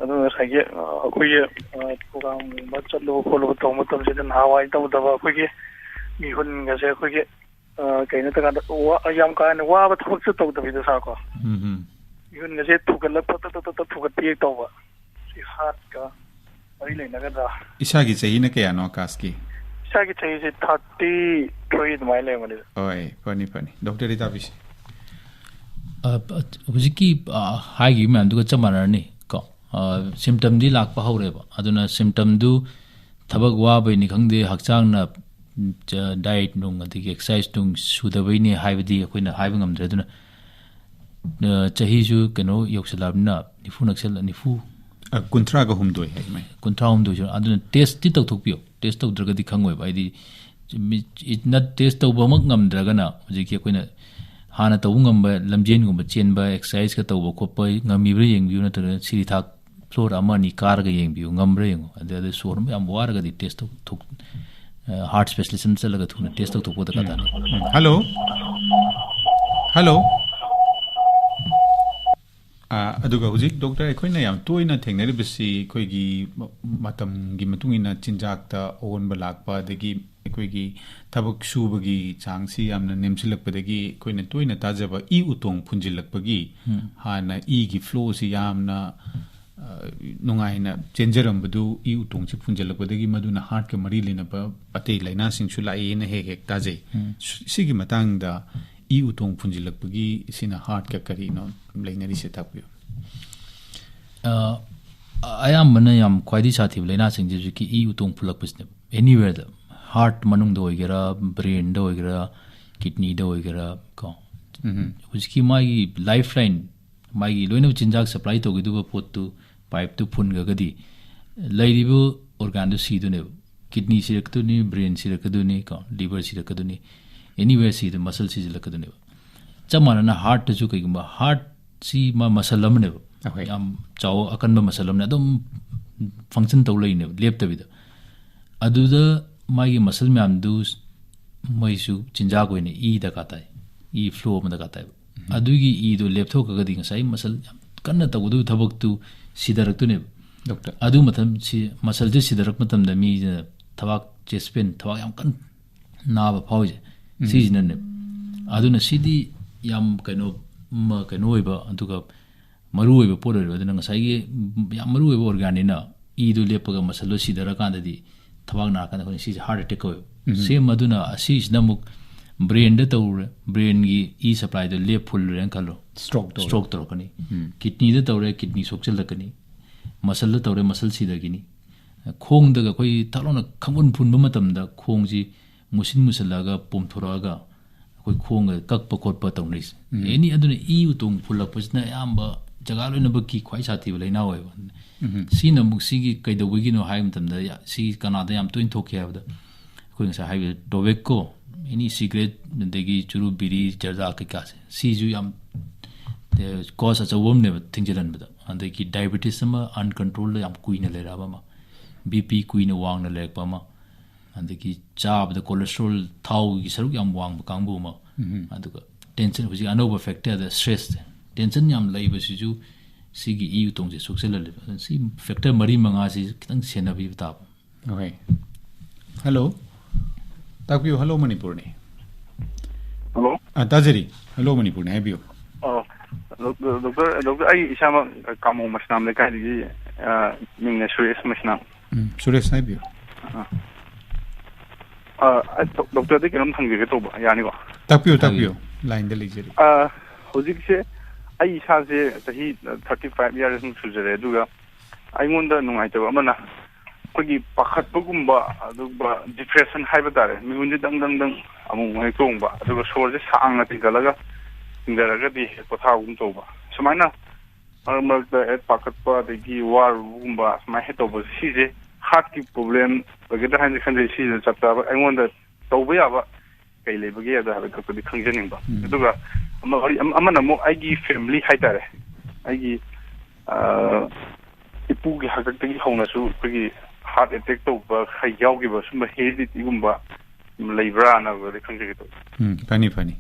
ꯑꯗꯨ ꯉꯁꯥꯏꯒꯤ, ꯑ, ꯑꯩꯈꯣꯏꯒꯤ, ꯑ, ꯄ꯭ꯔꯣꯒ꯭ꯔꯥꯝꯒꯨꯝꯕ ꯆꯠꯂꯨꯕ ꯈꯣꯠꯂꯨꯕ ꯇꯧꯕ ꯃꯇꯝꯁꯤꯗ ꯅꯍꯥꯟꯋꯥꯏ ꯇꯧꯗꯕ ꯑꯩꯈꯣꯏꯒꯤ ꯃꯤꯍꯨꯟꯒꯁꯦ ꯑꯩꯈꯣꯏꯒꯤ, ꯑ, ꯀꯩꯅꯣ ꯇꯧꯀꯥꯟꯗ ꯋꯥ-, ꯌꯥꯝ ꯀꯥ ꯍꯦꯟꯅ ꯋꯥꯕ ꯊꯕꯛꯁꯨ ꯇꯧꯗꯕꯤꯗ ꯁꯥꯔ ꯀꯣ꯫ ꯎꯝ ꯍꯝ꯫ ꯃꯤꯍꯨꯟꯒꯁꯦ ꯊꯨꯒꯠꯂ ꯐꯠ ꯐꯠ ꯐꯠ ꯐꯠ ꯊꯨꯒꯠꯄꯤ ꯍꯦꯛ ꯇꯧꯕ꯫ ꯁꯤ ꯍꯥꯔꯠꯀ ꯃꯔꯤ ꯂꯩꯅꯒꯗ꯭ꯔꯥ? ꯏꯁꯥꯒꯤ ꯆꯍꯤꯅ ꯀꯌꯥꯅꯣ ꯑꯥꯀꯥꯁꯀꯤ? ꯏꯁꯥꯒꯤ ꯆꯍꯤꯁꯦ ꯊꯥꯔꯇꯤ ꯊ꯭ꯔꯤ ꯑꯗꯨꯃꯥꯏꯅ ꯂꯩꯔꯝꯒꯅꯤꯗ꯫ ꯍꯣꯏ, ꯐꯅꯤ, ꯐꯅꯤ꯫ ꯗꯣꯛꯇꯔ ꯔꯤꯇꯥꯕꯤꯁꯤ? ꯑ, ꯑ, ꯍꯧꯖꯤꯛꯀꯤ, ꯑ, ꯍꯥꯏꯈꯤꯕ ꯃꯌꯥꯝꯗꯨꯒ ꯆꯞ ꯃꯥꯟꯅꯔꯅꯤ ꯀꯣ꯫ ꯑ, ꯁꯤꯝꯇꯝꯗꯤ ꯂꯥꯛꯄ ꯍꯧꯔꯦꯕ꯫ ꯑꯗꯨꯅ ꯁꯤꯝꯇꯝꯗꯨ ꯊꯕꯛ ꯋꯥꯕꯩꯅꯤ ꯈꯪꯗꯦ, ꯍꯛꯆꯥꯡꯅ, ꯎꯝ, ꯆ-, ꯗꯥꯏꯠ ꯅꯨꯡ ꯑꯗꯒꯤ ꯑꯦꯛꯁꯔꯁꯥꯏꯁ ꯅꯨꯡ ꯁꯨꯗꯕꯩꯅꯦ ꯍꯥꯏꯕꯗꯤ ꯑꯩꯈꯣꯏꯅ ꯍꯥꯏꯕ ꯉꯝꯗ꯭ꯔꯦ꯫ ꯑꯗꯨꯅ, ꯑ, ꯆꯍꯤꯁꯨ ꯀꯩꯅꯣ ꯌꯧꯁꯜꯂꯛꯑꯕꯅꯤꯅ, ꯅꯤꯐꯨ ꯅꯛꯁꯜꯂ-, ꯅꯤꯐꯨ, ꯑ, ꯀꯨꯟꯊ꯭ꯔꯥꯒ ꯍꯨꯝꯗꯣꯏ ꯍꯥꯏ ꯃꯥꯏ꯫ ꯀꯨꯟꯊ꯭ꯔꯥ ꯍꯨꯝꯗꯣꯏꯁꯨ꯫ ꯑꯗꯨꯅ ꯇꯦꯁꯇꯤ ꯇꯧꯊꯣꯛꯄꯤꯌꯨ꯫ ꯇꯦꯁ ꯇꯧꯗ꯭ꯔꯒꯗꯤ ꯈꯪꯉꯣꯏꯕ꯫ ꯍꯥꯏꯗꯤ, ꯃꯤ-, ꯏ-, ꯅꯠ-, ꯇꯦꯁ ꯇꯧꯕꯃꯛ ꯉꯝꯗ꯭ꯔꯒꯅ ꯍꯧꯖꯤꯛꯀꯤ ꯑꯩꯈꯣꯏꯅ ꯍꯥꯟꯅ ꯇꯧꯕ ꯉꯝꯕ ꯂꯝꯖꯦꯟꯒꯨꯝꯕ ꯆꯦꯟꯕ, ꯑꯦꯛꯁꯔꯁꯥꯏꯁꯀ ꯇꯧꯕ ꯈꯣꯠꯄ ꯉꯝꯃꯤꯕ꯭ꯔꯥ ꯌꯦꯡꯕꯤꯌꯨ, ꯅꯠꯇ꯭ꯔꯒ ꯁꯤꯔꯤ ꯊꯥꯛ ꯐ꯭ꯂꯣꯔ ꯑꯃ ꯑꯅꯤ ꯀꯥꯔꯒ ꯌꯦꯡꯕꯤꯌꯨ, ꯉꯝꯕ꯭ꯔꯥ ꯌꯦꯡꯉꯨ꯫ ꯑꯗ-, ꯑꯗ ꯁꯣꯔ ꯍꯣꯟꯕ ꯌꯥꯝ ꯋꯥꯔꯒꯗꯤ ꯇꯦꯁ ꯇꯧ-, ꯊꯣꯛ-, ꯑ, ꯍꯥꯔꯠ ꯁ꯭ꯄꯦꯁꯤꯌꯦꯂꯤꯁ ꯑꯃ ꯆꯠꯂꯒ ꯊꯨꯅ ꯇꯦꯁ ꯇꯧꯊꯣꯛꯄꯗ ꯗꯔꯀꯥꯔ ꯇꯥꯅꯤ꯫ ꯎꯝ, ꯍꯜꯂꯣ꯫ ꯍꯜꯂꯣ꯫ ꯑꯥ, ꯑꯗꯨꯒ ꯍꯧꯖꯤꯛ ꯗꯣꯛꯇꯔ, ꯑꯩꯈꯣꯏꯅ ꯌꯥꯝ ꯇꯣꯏꯅ ꯊꯦꯡꯅꯔꯤꯕꯁꯤ ꯑꯩꯈꯣꯏꯒꯤ ꯃ-, ꯃꯇꯝꯒꯤ ꯃꯇꯨꯡ ꯏꯟꯅ ꯆꯤꯟꯖꯥꯛꯇ ꯑꯑꯣꯟꯕ ꯂꯥꯛꯄ, ꯑꯗꯒꯤ ꯑꯩꯈꯣꯏꯒꯤ ꯊꯕꯛ ꯁꯨꯕꯒꯤ ꯆꯥꯡꯁꯤ ꯌꯥꯝꯅ ꯅꯦꯝꯁꯤꯜꯂꯛꯄꯗꯒꯤ ꯑꯩꯈꯣꯏꯅ ꯇꯣꯏꯅ ꯇꯥꯖꯕ ꯏ ꯎꯇꯣꯡ ꯐꯨꯟꯖꯤꯜꯂꯛꯄꯒꯤ, ꯎꯝ꯫ ꯍꯥꯟꯅ ꯏꯒꯤ ꯐ꯭ꯂꯣꯁꯤ ꯌꯥꯝꯅ, ꯑ, ꯅꯨꯡꯉꯥꯏꯅ ꯆꯦꯟꯖꯔꯝꯕꯗꯨ ꯏ ꯎꯇꯣꯡꯁꯤ ꯐꯨꯟꯖꯤꯜꯂꯛꯄꯗꯒꯤ ꯃꯗꯨꯅ ꯍꯥꯔꯠꯀ ꯃꯔꯤ ꯂꯩꯅꯕ ꯑꯇꯩ ꯂꯥꯏꯅꯥꯁꯤꯡꯁꯨ ꯂꯥꯛꯑꯦꯅ ꯍꯦꯛ ꯍꯦꯛ ꯇꯥꯖꯩ꯫ ꯎꯝ꯫ ꯁ-, ꯁꯤꯒꯤ ꯃꯇꯥꯡꯗ ꯏ ꯎꯇꯣꯡ ꯐꯨꯟꯖꯤꯜꯂꯛꯄꯒꯤ ꯁꯤꯅ ꯍꯥꯔꯠꯀ ꯀꯔꯤꯅꯣ ꯂꯩꯅꯔꯤꯁꯦ ꯇꯥꯛꯄꯤꯌꯨ꯫ ꯑ, ꯑꯌꯥꯝꯕꯅ ꯌꯥꯝ ꯈ꯭ꯋꯥꯏꯗꯒꯤ ꯁꯥꯊꯤꯕ ꯂꯥꯏꯅꯥꯁꯤꯡꯁꯦ ꯍꯧꯖꯤꯛꯀꯤ ꯏ ꯎꯇꯣꯡ ꯐꯨꯜꯂꯛꯄꯁꯤꯅꯦꯕ꯫ Anywhere ꯗ, ꯍꯥꯔꯠ ꯃꯅꯨꯡꯗ ꯑꯣꯏꯒꯦꯔꯥ, ꯕ꯭ꯔꯦꯟꯗ ꯑꯣꯏꯒꯦꯔꯥ, ꯀꯤꯗꯅꯤꯗ ꯑꯣꯏꯒꯦꯔꯥ ꯀꯣ꯫ ꯎꯝ꯫ ꯍꯧꯖꯤꯛꯀꯤ ꯃꯥꯒꯤ ꯂꯥꯏꯐ ꯂꯥꯏꯟ, ꯃꯥꯒꯤ ꯂꯣꯏꯅꯃꯛ ꯆꯤꯟꯖꯥꯛ ꯁꯄ꯭ꯂꯥꯏ ꯇꯧꯒꯗꯕ ꯄꯣꯠꯇꯨ, ꯄꯥꯏꯞꯇꯨ ꯐꯨꯟꯈ꯭ꯔꯒꯗꯤ ꯂꯩꯔꯤꯕ ꯑꯣꯔꯒꯥꯟꯗꯨ ꯁꯤꯗꯣꯏꯅꯦꯕ꯫ ꯀꯤꯗꯅꯤ ꯁꯤꯔꯛꯀꯗꯣꯏꯅꯤ, ꯕ꯭ꯔꯦꯟ ꯁꯤꯔꯛꯀꯗꯣꯏꯅꯤ ꯀꯣ, ꯂꯤꯚꯔ ꯁꯤꯔꯛꯀꯗꯣꯏꯅꯤ, anywhere ꯁꯤꯗ ꯃꯁꯜ ꯁꯤꯖꯤꯜꯂꯛꯀꯗꯣꯏꯅꯦꯕ꯫ ꯆꯞ ꯃꯥꯟꯅꯅ ꯍꯥꯔꯠꯇꯁꯨ ꯀꯩꯒꯨꯝꯕ, ꯍꯥꯔꯠꯁꯤ ꯃꯥ ꯃꯁꯜ ꯑꯃꯅꯦꯕ꯫ ꯑꯍꯣꯏ꯫ ꯌꯥꯝ ꯆꯥꯎꯕ ꯑꯀꯟꯕ ꯃꯁꯜ ꯑꯃꯅꯦ, ꯑꯗꯨꯝ ꯐꯪꯁꯟ ꯇꯧ ꯂꯩꯅꯦꯕ ꯂꯦꯞꯇꯕꯤꯗ꯫ ꯑꯗꯨꯗ ꯃꯥꯒꯤ ꯃꯁꯜ ꯃꯌꯥꯝꯗꯨ ꯃꯣꯏꯁꯨ ꯆꯤꯟꯖꯥꯛ ꯑꯣꯏꯅ ꯏ ꯗꯔꯀꯥꯔ ꯇꯥꯏ, ꯏ ꯐ꯭ꯂꯣ ꯑꯃ ꯗꯔꯀꯥꯔ ꯇꯥꯏꯕ꯫ ꯎꯝ꯫ ꯑꯗꯨꯒꯤ ꯏꯗꯣ ꯂꯦꯞꯊꯣꯛꯈ꯭ꯔꯒꯗꯤ ꯉꯁꯥꯏ ꯃꯁꯜ ꯌꯥꯝ ꯀꯟꯅ ꯇꯧꯒꯗꯕ ꯊꯕꯛꯇꯨ ꯁꯤꯊꯔꯛꯇꯣꯏꯅꯦꯕ꯫ ꯗꯣꯛꯇꯔ꯫ ꯑꯗꯨ ꯃꯇꯝ ꯁꯤ ꯃꯁꯜꯁꯦ ꯁꯤꯊꯔꯛꯄ ꯃꯇꯝꯗ ꯃꯤꯁꯤꯅ ꯊꯕꯥꯛ, ꯆꯦꯁ ꯄꯦꯟ, ꯊꯕꯥꯛ ꯌꯥꯝ ꯀꯟꯅ ꯅꯥꯕ ꯐꯥꯎꯔꯤꯁꯦ, ꯎꯝ꯫ ꯁꯤꯁꯤꯅꯅꯦꯕ꯫ ꯑꯗꯨꯅ ꯁꯤꯗꯤ ꯌꯥꯝ ꯀꯩꯅꯣ, ꯃ-, ꯀꯩꯅꯣ ꯑꯣꯏꯕ, ꯑꯗꯨꯒ ꯃꯔꯨ ꯑꯣꯏꯕ ꯄꯣꯠ ꯑꯣꯏꯔꯤꯕ꯫ ꯑꯗꯨꯅ ꯉꯁꯥꯏꯒꯤ ꯌꯥꯝ ꯃꯔꯨ ꯑꯣꯏꯕ ꯑꯣꯔꯒꯥꯟꯅꯤꯅ ꯏꯗꯨ ꯂꯦꯞꯄꯒ ꯃꯁꯜꯗꯣ ꯁꯤꯊꯔꯀꯥꯟꯗꯗꯤ ꯊꯕꯥꯛ ꯅꯥꯔꯀꯥꯟꯗ ꯑꯩꯈꯣꯏꯅ ꯁꯤꯁꯦ ꯍꯥꯔꯠ ꯑꯦꯇꯦꯛ ꯀꯧꯋꯦꯕ꯫ ꯎꯝ꯫ ꯁꯦꯝ ꯑꯗꯨꯅ ꯑꯁꯤꯁꯤꯅ ꯑꯃꯨꯛ ꯕ꯭ꯔꯦꯟꯗ ꯇꯧꯔꯦ, ꯕ꯭ꯔꯦꯟꯒꯤ ꯏ ꯁꯄ꯭ꯂꯥꯏꯗꯣ ꯂꯦꯞ ꯐꯨꯜꯂꯨꯔꯦꯅ ꯈꯜꯂꯣ꯫ ꯁ꯭ꯇ꯭ꯔꯣꯛ ꯇꯧꯔꯦ꯫ ꯁ꯭ꯇ꯭ꯔꯣꯛ ꯇꯧꯔꯛꯀꯅꯤ꯫ ꯎꯝ꯫ ꯀꯤꯗꯅꯤꯗ ꯇꯧꯔꯦ, ꯀꯤꯗꯅꯤ ꯁꯣꯛꯆꯤꯜꯂꯛꯀꯅꯤ꯫ ꯃꯁꯜꯗ ꯇꯧꯔꯦ, ꯃꯁꯜ ꯁꯤꯊꯈꯤꯅꯤ꯫ ꯈꯣꯡꯗꯒ ꯑꯩꯈꯣꯏ ꯊꯛ ꯂꯥꯎꯅ ꯈꯪꯕꯨꯟ ꯐꯨꯟꯕ ꯃꯇꯝꯗ ꯈꯣꯡꯁꯤ ꯃꯨꯁꯤꯟ ꯃꯨꯁꯤꯜꯂꯒ ꯄꯣꯝꯊꯣꯔꯛꯑꯒ ꯑꯩꯈꯣꯏ ꯈꯣꯡꯒ ꯀꯛꯄ ꯈꯣꯠꯄ ꯇꯧꯅꯔꯤꯁꯦ꯫ ꯎꯝ꯫ ꯑꯦꯅꯤ, ꯑꯗꯨꯅ ꯏ ꯎꯇꯣꯡ ꯐꯨꯜꯂꯛꯄꯁꯤꯅ ꯑꯌꯥꯝꯕ ꯖꯒꯥ ꯂꯣꯏꯅꯃꯛꯀꯤ ꯈ꯭ꯋꯥꯏ ꯁꯥꯊꯤꯕ ꯂꯥꯏꯅꯥ ꯑꯣꯏꯕ꯫ ꯎꯝ꯫ ꯁꯤꯅ ꯑꯃꯨꯛ ꯁꯤꯒꯤ ꯀꯩꯗꯧꯕꯒꯤꯅꯣ ꯍꯥꯏꯕ ꯃꯇꯝꯗ, ꯌꯥ-, ꯁꯤ ꯀꯅꯥꯗ ꯌꯥꯝ ꯇꯣꯏꯅ ꯊꯣꯛꯀꯦ ꯍꯥꯏꯕꯗ, ꯑꯩꯈꯣꯏ ꯉꯁꯥꯏ ꯍꯥꯏꯕ ꯇꯣꯕꯦꯀꯣ, ꯑꯦꯅꯤ ꯁꯤꯒꯔꯦꯠ, ꯑꯗꯒꯤ ꯆꯨꯔꯨꯞ, ꯕꯤꯔꯤ, ꯖꯔꯗꯥ ꯀꯩꯀꯥꯁꯦ, ꯁꯤꯁꯨ ꯌꯥꯝ, ꯑꯦ, ꯀꯣꯁ ꯑꯆꯧꯕ ꯑꯃꯅꯦꯕ ꯊꯤꯡꯖꯤꯜꯍꯟꯕꯗ꯫ ꯑꯗꯒꯤ ꯗꯥꯏꯕꯦꯇꯤꯁ ꯑꯃ ꯑꯟꯀꯟꯇ꯭ꯔꯣꯜꯗ ꯌꯥꯝ ꯀꯨꯏꯅ ꯂꯩꯔꯛꯑꯕ ꯑꯃ, ꯕꯤ ꯄꯤ ꯀꯨꯏꯅ ꯋꯥꯡꯅ ꯂꯩꯔꯛꯄ ꯑꯃ, ꯑꯗꯒꯤ ꯆꯥꯕꯗ ꯀꯣꯂꯦꯁꯇ꯭ꯔꯣꯜ ꯊꯥꯎꯒꯤ ꯁꯔꯨꯛ ꯌꯥꯝ ꯋꯥꯡꯕ ꯀꯥꯡꯕꯨ ꯑꯃ, ꯎꯝ꯫ ꯑꯗꯨꯒ ꯇꯦꯟꯁꯟ, ꯍꯧꯖꯤꯛ ꯑꯅꯧꯕ ꯐꯦꯛꯇꯔꯗ ꯁ꯭ꯇ꯭ꯔꯦꯁꯁꯦ, ꯇꯦꯟꯁꯟ ꯌꯥꯝ ꯂꯩꯕꯁꯤꯁꯨ ꯁꯤꯒꯤ ꯏ ꯎꯇꯣꯡꯁꯦ ꯁꯣꯛꯆꯜꯍꯜꯂꯦꯕ꯫ ꯑꯗꯨꯅ ꯁꯤ ꯐꯦꯛꯇꯔ ꯃꯔꯤ ꯃꯉꯥꯁꯤ ꯈꯤꯇꯪ ꯁꯦꯟꯅꯕꯤꯕ ꯇꯥꯕ꯫ ꯍꯣꯏ꯫ ꯍꯜꯂꯣ꯫ ꯇꯥꯛꯄꯤꯌꯨ, ꯍꯜꯂꯣ ꯃꯅꯤꯄꯨꯔꯅꯤ꯫ ꯍꯜꯂꯣ꯫ ꯑ, ꯇꯥꯖꯔꯤ꯫ ꯍꯜꯂꯣ ꯃꯅꯤꯄꯨꯔꯅꯤ, ꯍꯥꯏꯕꯤꯌꯨ꯫ ꯑꯣ, ꯗꯣꯛꯇꯔ, ꯗꯣꯛꯇꯔ, ꯑꯩ ꯏꯁꯥꯃꯛ ꯀꯥꯃꯣ ꯃꯁꯅꯥꯝ ꯂꯩꯀꯥꯏꯗꯒꯤ, ꯑ, ꯃꯤꯡꯅ ꯁꯨꯔꯦꯁ ꯃꯁꯅꯥꯝ꯫ ꯎꯝ, ꯁꯨꯔꯦꯁ, ꯍꯥꯏꯕꯤꯌꯨ꯫ ꯑ, ꯑ, ꯑꯩ ꯗꯣꯛ-, ꯗꯣꯛꯇꯔꯗ ꯀꯩꯅꯣꯝ ꯍꯪꯖꯒꯦ ꯇꯧꯕ, ꯌꯥꯅꯤꯀꯣ? ꯇꯥꯛꯄꯤꯌꯨ, ꯍꯥꯏꯕꯤꯌꯨ꯫ ꯇꯥꯛꯄꯤꯌꯨ꯫ ꯂꯥꯏꯟꯗ ꯂꯩꯖꯔꯤ꯫ ꯑ, ꯍꯧꯖꯤꯛꯁꯦ ꯑꯩ ꯏꯁꯥꯁꯦ ꯆꯍꯤ ꯊꯥꯔꯇꯤ ꯐꯥꯏꯚ ꯏꯌꯥꯔꯁꯃꯨꯛ ꯁꯨꯖꯔꯦ, ꯑꯗꯨꯒ ꯑꯩꯉꯣꯟꯗ ꯅꯨꯡꯉꯥꯏꯇꯕ ꯑꯃꯅ ꯑꯩꯈꯣꯏꯒꯤ ꯄꯥꯈꯠꯄꯒꯨꯝꯕ, ꯑꯗꯨꯒ ꯗꯤꯄ꯭ꯔꯦꯁꯟ ꯍꯥꯏꯕ ꯇꯥꯔꯦ, ꯃꯤꯍꯨꯟꯁꯦ ꯗꯪ ꯗꯪ ꯗꯪ ꯑꯃꯨꯛ ꯍꯦꯛ ꯆꯣꯡꯕ, ꯑꯗꯨꯒ ꯁꯣꯔꯁꯦ ꯁꯥꯡꯅ ꯆꯤꯡꯈꯠꯂꯒ ꯆꯤꯡꯊꯔꯒꯗꯤ ꯍꯦꯛ ꯄꯣꯊꯥꯕꯒꯨꯝ ꯇꯧꯕ, ꯁꯨꯃꯥꯏꯅ ꯃꯔꯛ ꯃꯔꯛꯇ ꯍꯦꯛ ꯄꯥꯈꯠꯄ, ꯑꯗꯒꯤ ꯋꯥꯔꯨꯕꯒꯨꯝꯕ ꯁꯨꯃꯥꯏꯅ ꯍꯦꯛ ꯇꯧꯕꯁꯦ, ꯁꯤꯁꯦ ꯍꯥꯔꯠꯀꯤ ꯄ꯭ꯔꯣꯕ꯭ꯂꯦꯝ ꯑꯣꯏꯒꯗ꯭ꯔꯥ ꯍꯥꯏꯅ ꯈꯟꯖꯩ꯫ ꯁꯤꯁꯦ ꯆꯞ ꯆꯥꯕ ꯑꯩꯉꯣꯟꯗ ꯇꯧꯕ ꯌꯥꯕ ꯀꯩ ꯂꯩꯕꯒꯦ ꯑꯗꯣ ꯍꯥꯏꯕꯗꯨ ꯈꯛꯇꯗꯤ ꯈꯪꯖꯅꯤꯡꯕ꯫ ꯎꯝ꯫ ꯑꯗꯨꯒ ꯑꯃ-, ꯋꯥꯔꯤ ꯑꯃ-, ꯑꯃꯅ ꯑꯃꯨꯛ ꯑꯩꯒꯤ ꯐꯦꯃꯤꯂꯤ ꯍꯥꯏꯇꯥꯔꯦ, ꯑꯩꯒꯤ, ꯑ, ꯏꯄꯨꯒꯤ ꯍꯥꯛꯇꯛꯇꯒꯤ ꯍꯧꯅꯁꯨ ꯑꯩꯈꯣꯏꯒꯤ ꯍꯥꯔꯠ ꯑꯦꯇꯦꯛ ꯇꯧꯕ ꯈꯔ ꯌꯥꯎꯈꯤꯕ, ꯁꯨꯝꯕ ꯍꯦꯔꯤꯗꯤꯇꯤꯒꯨꯝꯕ ꯂꯩꯕ꯭ꯔꯥꯅ ꯈꯪꯖꯒꯦ ꯇꯧꯕ꯫ ꯎꯝ, ꯐꯅꯤ, ꯐꯅꯤ꯫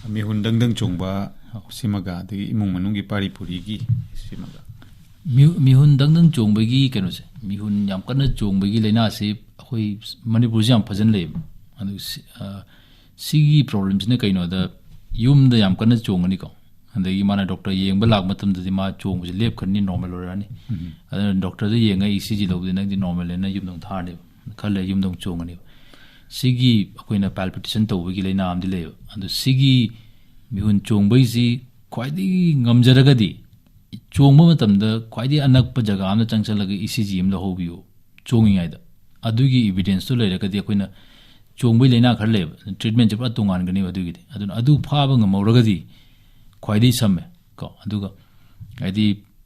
ꯃꯤꯍꯨꯟ ꯗꯪ ꯗꯪ ꯆꯣꯡꯕ ꯁꯤꯃꯒ, ꯑꯗꯒꯤ ꯏꯃꯨꯡ ꯃꯅꯨꯡꯒꯤ ꯄꯥꯔꯤ ꯄꯨꯔꯤꯒꯤ ꯁꯤꯃꯒ꯫ ꯃꯤꯍꯨ-, ꯃꯤꯍꯨꯟ ꯗꯪ ꯗꯪ ꯆꯣꯡꯕꯒꯤ ꯀꯩꯅꯣꯁꯦ, ꯃꯤꯍꯨꯟ ꯌꯥꯝ ꯀꯟꯅ ꯆꯣꯡꯕꯒꯤ ꯂꯥꯏꯅꯥꯁꯤ ꯑꯩꯈꯣꯏ ꯃꯅꯤꯄꯨꯔꯁꯤ ꯌꯥꯝ ꯐꯖꯅ ꯂꯩꯌꯦꯕ꯫ ꯑꯗꯨ ꯁꯤ-, ꯑ, ꯁꯤꯒꯤ ꯄ꯭ꯔꯣꯕ꯭ꯂꯦꯝꯁꯤꯅ ꯀꯩꯅꯣꯗ, ꯌꯨꯝꯗ ꯌꯥꯝ ꯀꯟꯅ ꯆꯣꯡꯉꯅꯤꯀꯣ, ꯑꯗꯒꯤ ꯃꯥꯅ ꯗꯣꯛꯇꯔ ꯌꯦꯡꯕ ꯂꯥꯛꯄ ꯃꯇꯝꯗꯗꯤ ꯃꯥ ꯆꯣꯡꯕꯁꯦ ꯂꯦꯞꯈ꯭ꯔꯅꯤ, ꯅꯣꯔꯃꯦꯜ ꯑꯣꯏꯔꯛꯑꯅꯤ꯫ ꯎꯝ꯫ ꯑꯗꯨꯅ ꯗꯣꯛꯇꯔꯗ ꯌꯦꯡꯉꯒ ꯏ ꯁꯤ ꯖꯤ ꯂꯧꯕꯗꯤ ꯅꯪꯗꯤ ꯅꯣꯔꯃꯦꯜ ꯍꯥꯏꯅ ꯌꯨꯝꯗ ꯑꯃꯨꯛ ꯊꯥꯔꯅꯦꯕ, ꯈꯔ ꯂꯩꯔ ꯌꯨꯝꯗ ꯑꯃꯨꯛ ꯆꯣꯡꯉꯅꯦꯕ꯫ ꯁꯤꯒꯤ ꯑꯩꯈꯣꯏꯅ ꯄꯥꯜꯄꯤꯇꯦꯁꯟ ꯇꯧꯕꯒꯤ ꯂꯥꯏꯅꯥ ꯑꯃꯗꯤ ꯂꯩꯌꯦꯕ꯫ ꯑꯗꯣ ꯁꯤꯒꯤ ꯃꯤꯍꯨꯟ ꯆꯣꯡꯕꯩꯁꯤ ꯈ꯭ꯋꯥꯏꯗꯒꯤ ꯉꯝꯖꯔꯒꯗꯤ ꯆꯣꯡꯕ ꯃꯇꯝꯗ ꯈ꯭ꯋꯥꯏꯗꯒꯤ ꯑꯅꯛꯄ ꯖꯒꯥ ꯑꯃꯗ ꯆꯪꯁꯜꯂꯒ ꯏ ꯁꯤ ꯖꯤ ꯑꯃ ꯂꯧꯍꯧꯕꯤꯌꯨ, ꯆꯣꯡꯉꯤꯉꯩꯗ꯫ ꯑꯗꯨꯒꯤ ꯏꯕꯤꯗꯦꯟꯁꯇꯨ ꯂꯩꯔꯒꯗꯤ ꯑꯩꯈꯣꯏꯅ ꯆꯣꯡꯕꯩ ꯂꯥꯏꯅꯥ ꯈꯔ ꯂꯩꯌꯦꯕ, ꯇ꯭ꯔꯤꯠꯃꯦꯟꯁꯦ ꯄꯨꯔꯥ ꯇꯣꯉꯥꯟꯒꯅꯦꯕ ꯑꯗꯨꯒꯤꯗꯤ꯫ ꯑꯗꯨꯅ ꯑꯗꯨ ꯐꯥꯕ ꯉꯝꯍꯧꯔꯒꯗꯤ ꯈ꯭ꯋꯥꯏꯗꯒꯤ ꯁꯝꯃꯦ ꯀꯣ꯫ ꯑꯗꯨꯒ ꯍꯥꯏꯗꯤ,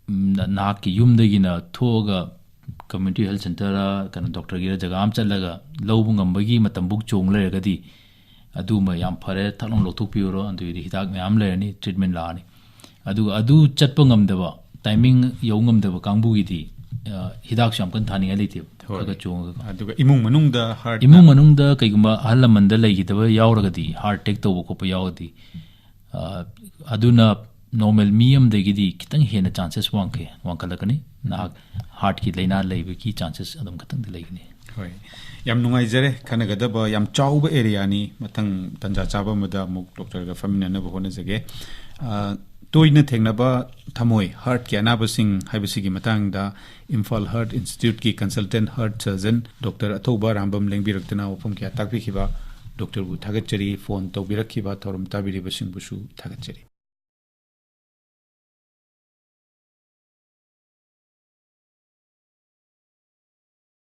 ꯎꯝ, ꯅ-, ꯅꯍꯥꯛꯀꯤ ꯌꯨꯝꯗꯒꯤꯅ ꯊꯣꯛꯑꯒ ꯀꯝꯃ꯭ꯌꯨꯅꯤꯇꯤ ꯍꯦꯜꯊ ꯁꯦꯟꯇꯔ, ꯀꯩꯅꯣ, ꯗꯣꯛꯇꯔꯒꯤꯔ ꯖꯒꯥ ꯑꯃ ꯆꯠꯂꯒ ꯂꯧꯕ ꯉꯝꯕꯒꯤ ꯃꯇꯝꯕꯨꯛ ꯆꯣꯡ ꯂꯩꯔꯒꯗꯤ, ꯑꯗꯨꯃ ꯌꯥꯝ ꯐꯔꯦ, ꯊꯛ ꯂꯥꯎꯅ ꯂꯧꯊꯣꯛꯄꯤꯔꯨꯔꯣ, ꯑꯗꯨꯒꯤꯗꯤ ꯍꯤꯗꯥꯛ ꯃꯌꯥꯝ ꯂꯩꯔꯅꯤ, ꯇ꯭ꯔꯤꯠꯃꯦꯟ ꯂꯥꯛꯑꯅꯤ꯫ ꯑꯗꯨꯒ ꯑꯗꯨ ꯆꯠꯄ ꯉꯝꯗꯕ, ꯇꯥꯏꯃꯤꯡ ꯌꯧ ꯉꯝꯗꯕ ꯀꯥꯡꯕꯨꯒꯤꯗꯤ ꯑ, ꯍꯤꯗꯥꯛꯁꯨ ꯌꯥꯝ ꯀꯟꯅ ꯊꯥꯅꯤꯡꯉꯥꯏ ꯂꯩꯇꯦꯕ꯫ ꯍꯣꯏ꯫ ꯈꯔ ꯈꯔ ꯆꯣꯡꯉꯒ꯫ ꯑꯗꯨꯒ ꯏꯃꯨꯡ ꯃꯅꯨꯡꯗ ꯍꯥꯔꯠ ꯏꯃꯨꯡ ꯃꯅꯨꯡꯗ ꯀꯩꯒꯨꯝꯕ ꯑꯍꯜ ꯂꯃꯟꯗ ꯂꯩꯈꯤꯗꯕ ꯌꯥꯎꯔꯒꯗꯤ, ꯍꯥꯔꯠ ꯑꯦꯇꯦꯛ ꯇꯧꯕ ꯈꯣꯠꯄ ꯌꯥꯎꯔꯗꯤ, ꯑ, ꯑꯗꯨꯅ ꯅꯣꯔꯃꯦꯜ ꯃꯤ ꯑꯃꯗꯒꯤꯗꯤ ꯈꯤꯇꯪ ꯍꯦꯟꯅ ꯆꯥꯟꯁꯦꯁ ꯋꯥꯡꯈꯩ ꯋꯥꯡꯈꯠꯂꯛꯀꯅꯤ꯫ ꯅꯍꯥꯛ ꯍꯥꯔꯠꯀꯤ ꯂꯥꯏꯅꯥ ꯂꯩꯕꯒꯤ ꯆꯥꯟꯁꯦꯁ ꯑꯗꯨꯝ ꯈꯤꯇꯪꯗꯤ ꯂꯩꯒꯅꯤ꯫ ꯍꯣꯏ, ꯌꯥꯝ ꯅꯨꯡꯉꯥꯏꯖꯔꯦ꯫ ꯈꯟꯅꯒꯗꯕ ꯌꯥꯝ ꯆꯥꯎꯕ ꯑꯦꯔꯤꯌꯥꯅꯤ꯫ ꯃꯊꯪ ꯇꯥꯟꯖꯥ ꯆꯥꯕ ꯑꯃꯗ ꯑꯃꯨꯛ ꯗꯣꯛꯇꯔꯒ ꯐꯝꯃꯤꯟꯅꯅꯕ ꯍꯣꯠꯅꯖꯒꯦ꯫ ꯑ, ꯇꯣꯏꯅ ꯊꯦꯡꯅꯕ ꯊꯃꯣꯏ, ꯍꯥꯔꯠꯀꯤ ꯑꯅꯥꯕꯁꯤꯡ ꯍꯥꯏꯕꯁꯤꯒꯤ ꯃꯇꯥꯡꯗ ꯏꯝꯐꯥꯜ ꯍꯥꯔꯠ ꯏꯟꯁꯇꯤꯇ꯭ꯌꯨꯠꯀꯤ ꯀꯟꯁꯜꯇꯦꯟ ꯍꯥꯔꯠ ꯁꯔꯖꯟ ꯗꯣꯛꯇꯔ ꯑꯊꯧꯕ ꯔꯥꯝꯕꯝ ꯂꯦꯡꯕꯤꯔꯛꯇꯨꯅ ꯋꯥꯐꯝ ꯀꯌꯥ ꯇꯥꯛꯄꯤꯈꯤꯕ ꯗꯣꯛꯇꯔꯕꯨ ꯊꯥꯒꯠꯆꯔꯤ꯫ ꯐꯣꯟ ꯇꯧꯕꯤꯔꯛꯈꯤꯕ ꯊꯧꯔꯝ ꯇꯥꯕꯤꯔꯤꯕꯁꯤꯡꯕꯨꯁꯨ ꯊꯥꯒꯠꯆꯔꯤ꯫